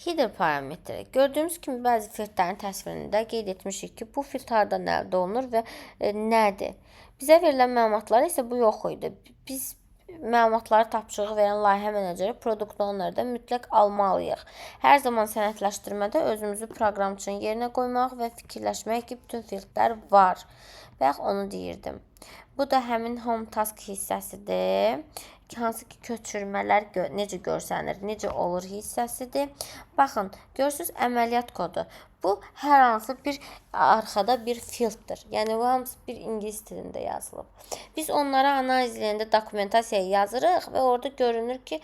Header parametri. Gördüyümüz kimi bəzi fieldlərin təsvirində qeyd etmişik ki, bu field hardan əldə olunur və nədir? Bizə verilən məlumatlar isə bu yox idi. Biz məlumatları tapşırığı verən layihə meneceri product owner'dan mütləq almalıyıq. Hər zaman sənədləşdirmədə özümüzü proqramçının yerinə qoymaq və fikirləşmək ki, bütün fieldlər var. Bayaq onu deyirdim. Bu da həmin home task hissəsidir. Hansı ki, köçürmələr necə görsənir, necə olur hissəsidir. Baxın, görürsünüz əməliyyat kodu. Bu hər hansı bir arxada bir fielddir. Yəni bu hamısı bir ingilis dilində yazılıb. Biz onlara analiz edəndə dokumentasiyaya yazırıq və orada görünür ki,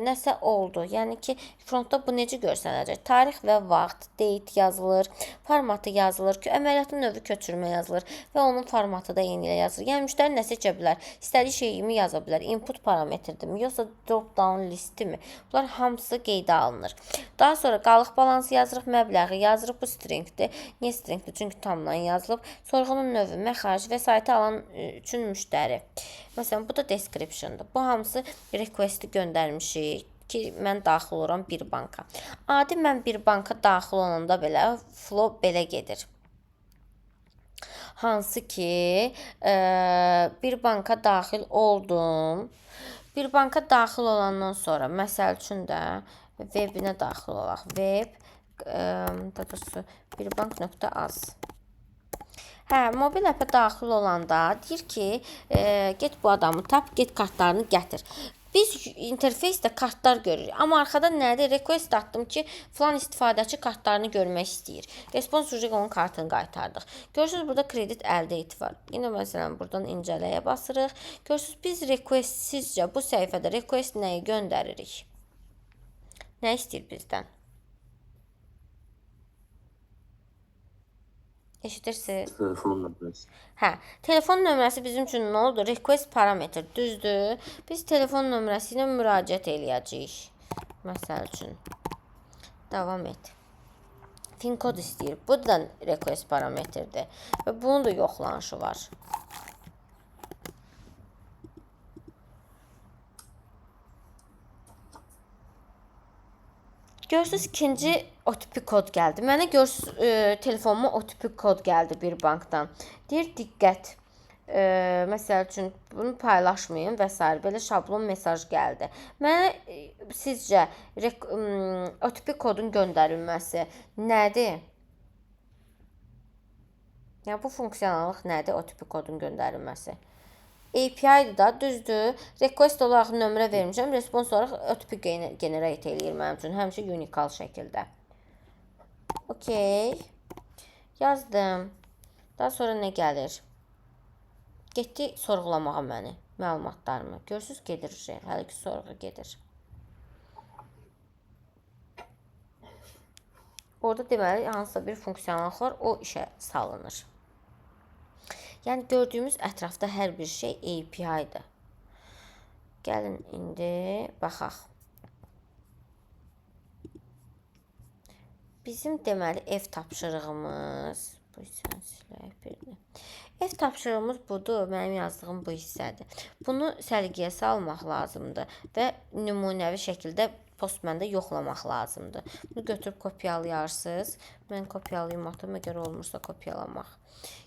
nəsə oldu. Yəni ki, frontda bu necə görsənəcək? Tarix və vaxt, date yazılır, formatı yazılır ki, əməliyyatın növü köçürmə yazılır və onun formatı da eyni ilə yazılır. Yəni müştəri nə seçə bilər? İstədiyi şeyimi yaza bilər. Input parametrdirmi, yoxsa drop down listimi? Bunlar hamısı qeydə alınır. Daha sonra qalıq balansı yazırıq, məbləği yazırıq. Bu stringdir. Niyə stringdir? Çünki tamdan yazılıb. Sorğunun növü, məxaric, vəsaiti alan üçün müştəri. Məsələn, bu da description-dır. Bu hamısı request-i göndərmişik ki, mən daxil oluram bir banka. Adi mən bir banka daxil olanda belə flow belə gedir. Hansı ki, bir banka daxil oldum. Bir banka daxil olandan sonra, məsəl üçün də webinə daxil olaq. Web, daha doğrusu birbank.az. Hə, mobil appə daxil olanda deyir ki, get bu adamı tap, get kartlarını gətir. Biz interfeysdə kartlar görürük, amma arxada nədir? Request atdım ki, filan istifadəçi kartlarını görmək istəyir. Response ucu onun kartını qaytardıq. Görürsüz, burada kredit əldə et var. Yenə məsələn buradan incələyə basırıq. Görürsüz, biz requestsizcə bu səhifədə request nəyi göndəririk? Nə istəyir bizdən? Eşidirsiniz? Telefon nömrəsi. Hə, telefon nömrəsi bizim üçün nə oldu? Request parametr, düzdür? Biz telefon nömrəsi ilə müraciət eləyəcəyik. Məsəl üçün. Davam et. Fin kod istəyir. Bu da request parametrdir. Və bunun da yoxlanışı var. Görürsüz, ikinci OTP kod gəldi. Mənə görürsüz, telefonuma OTP kod gəldi bir bankdan. Deyir, diqqət. Məsəl üçün, bunu paylaşmayın və sair. Belə şablon mesaj gəldi. Mənə sizcə OTP kodun göndərilməsi nədir? Yəni, bu funksionallıq nədir OTP kodun göndərilməsi? API-dir da, düzdür. Request olaraq nömrə vermişəm, response olaraq OTP generate eləyir mənim üçün, həmişə unikal şəkildə. Okay. Yazdım. Daha sonra nə gəlir? Getdi sorğulamağa məni, məlumatlarımı. Görürsüz, gedir, hələ ki sorğu gedir. Orada deməli, hansısa bir funksionallıq var, o işə salınır. Yəni, gördüyümüz ətrafda hər bir şey API-dir. Gəlin indi baxaq. Bizim deməli ev tapşırığımız, bu hissəni silək birini. Ev tapşırığımız budur, mənim yazdığım bu hissədir. Bunu səliqəyə salmaq lazımdır və nümunəvi şəkildə Postman-da yoxlamaq lazımdır. Bunu götürüb kopyalayarsınız. Mən kopyalayım atım, əgər olmursa kopyalamaq.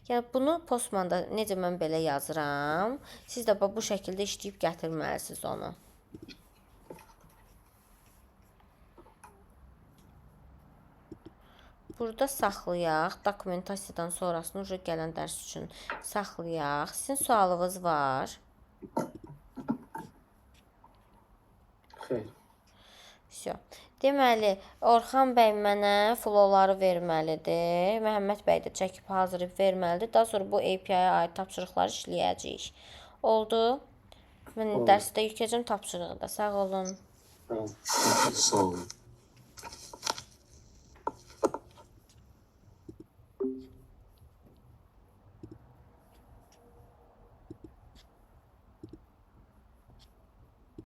Yəni, bunu Postman-da necə mən belə yazıram, siz də bu şəkildə işləyib gətirməlisiniz onu. Burada saxlayaq, dokumentasiyadan sonrasını uca gələn dərs üçün saxlayaq. Sizin sualınız var? Xeyr. Vəsyo. Deməli, Orxan bəy mənə flowları verməlidir. Məhəmməd bəy də çəkib hazırlayıb verməlidir. Daha sonra bu API-yə aid tapşırıqları işləyəcəyik. Oldu? Mən Oldu. dərsdə yükləyəcəm tapşırığı da. Sağ olun. Sağ olun. Sağ olun.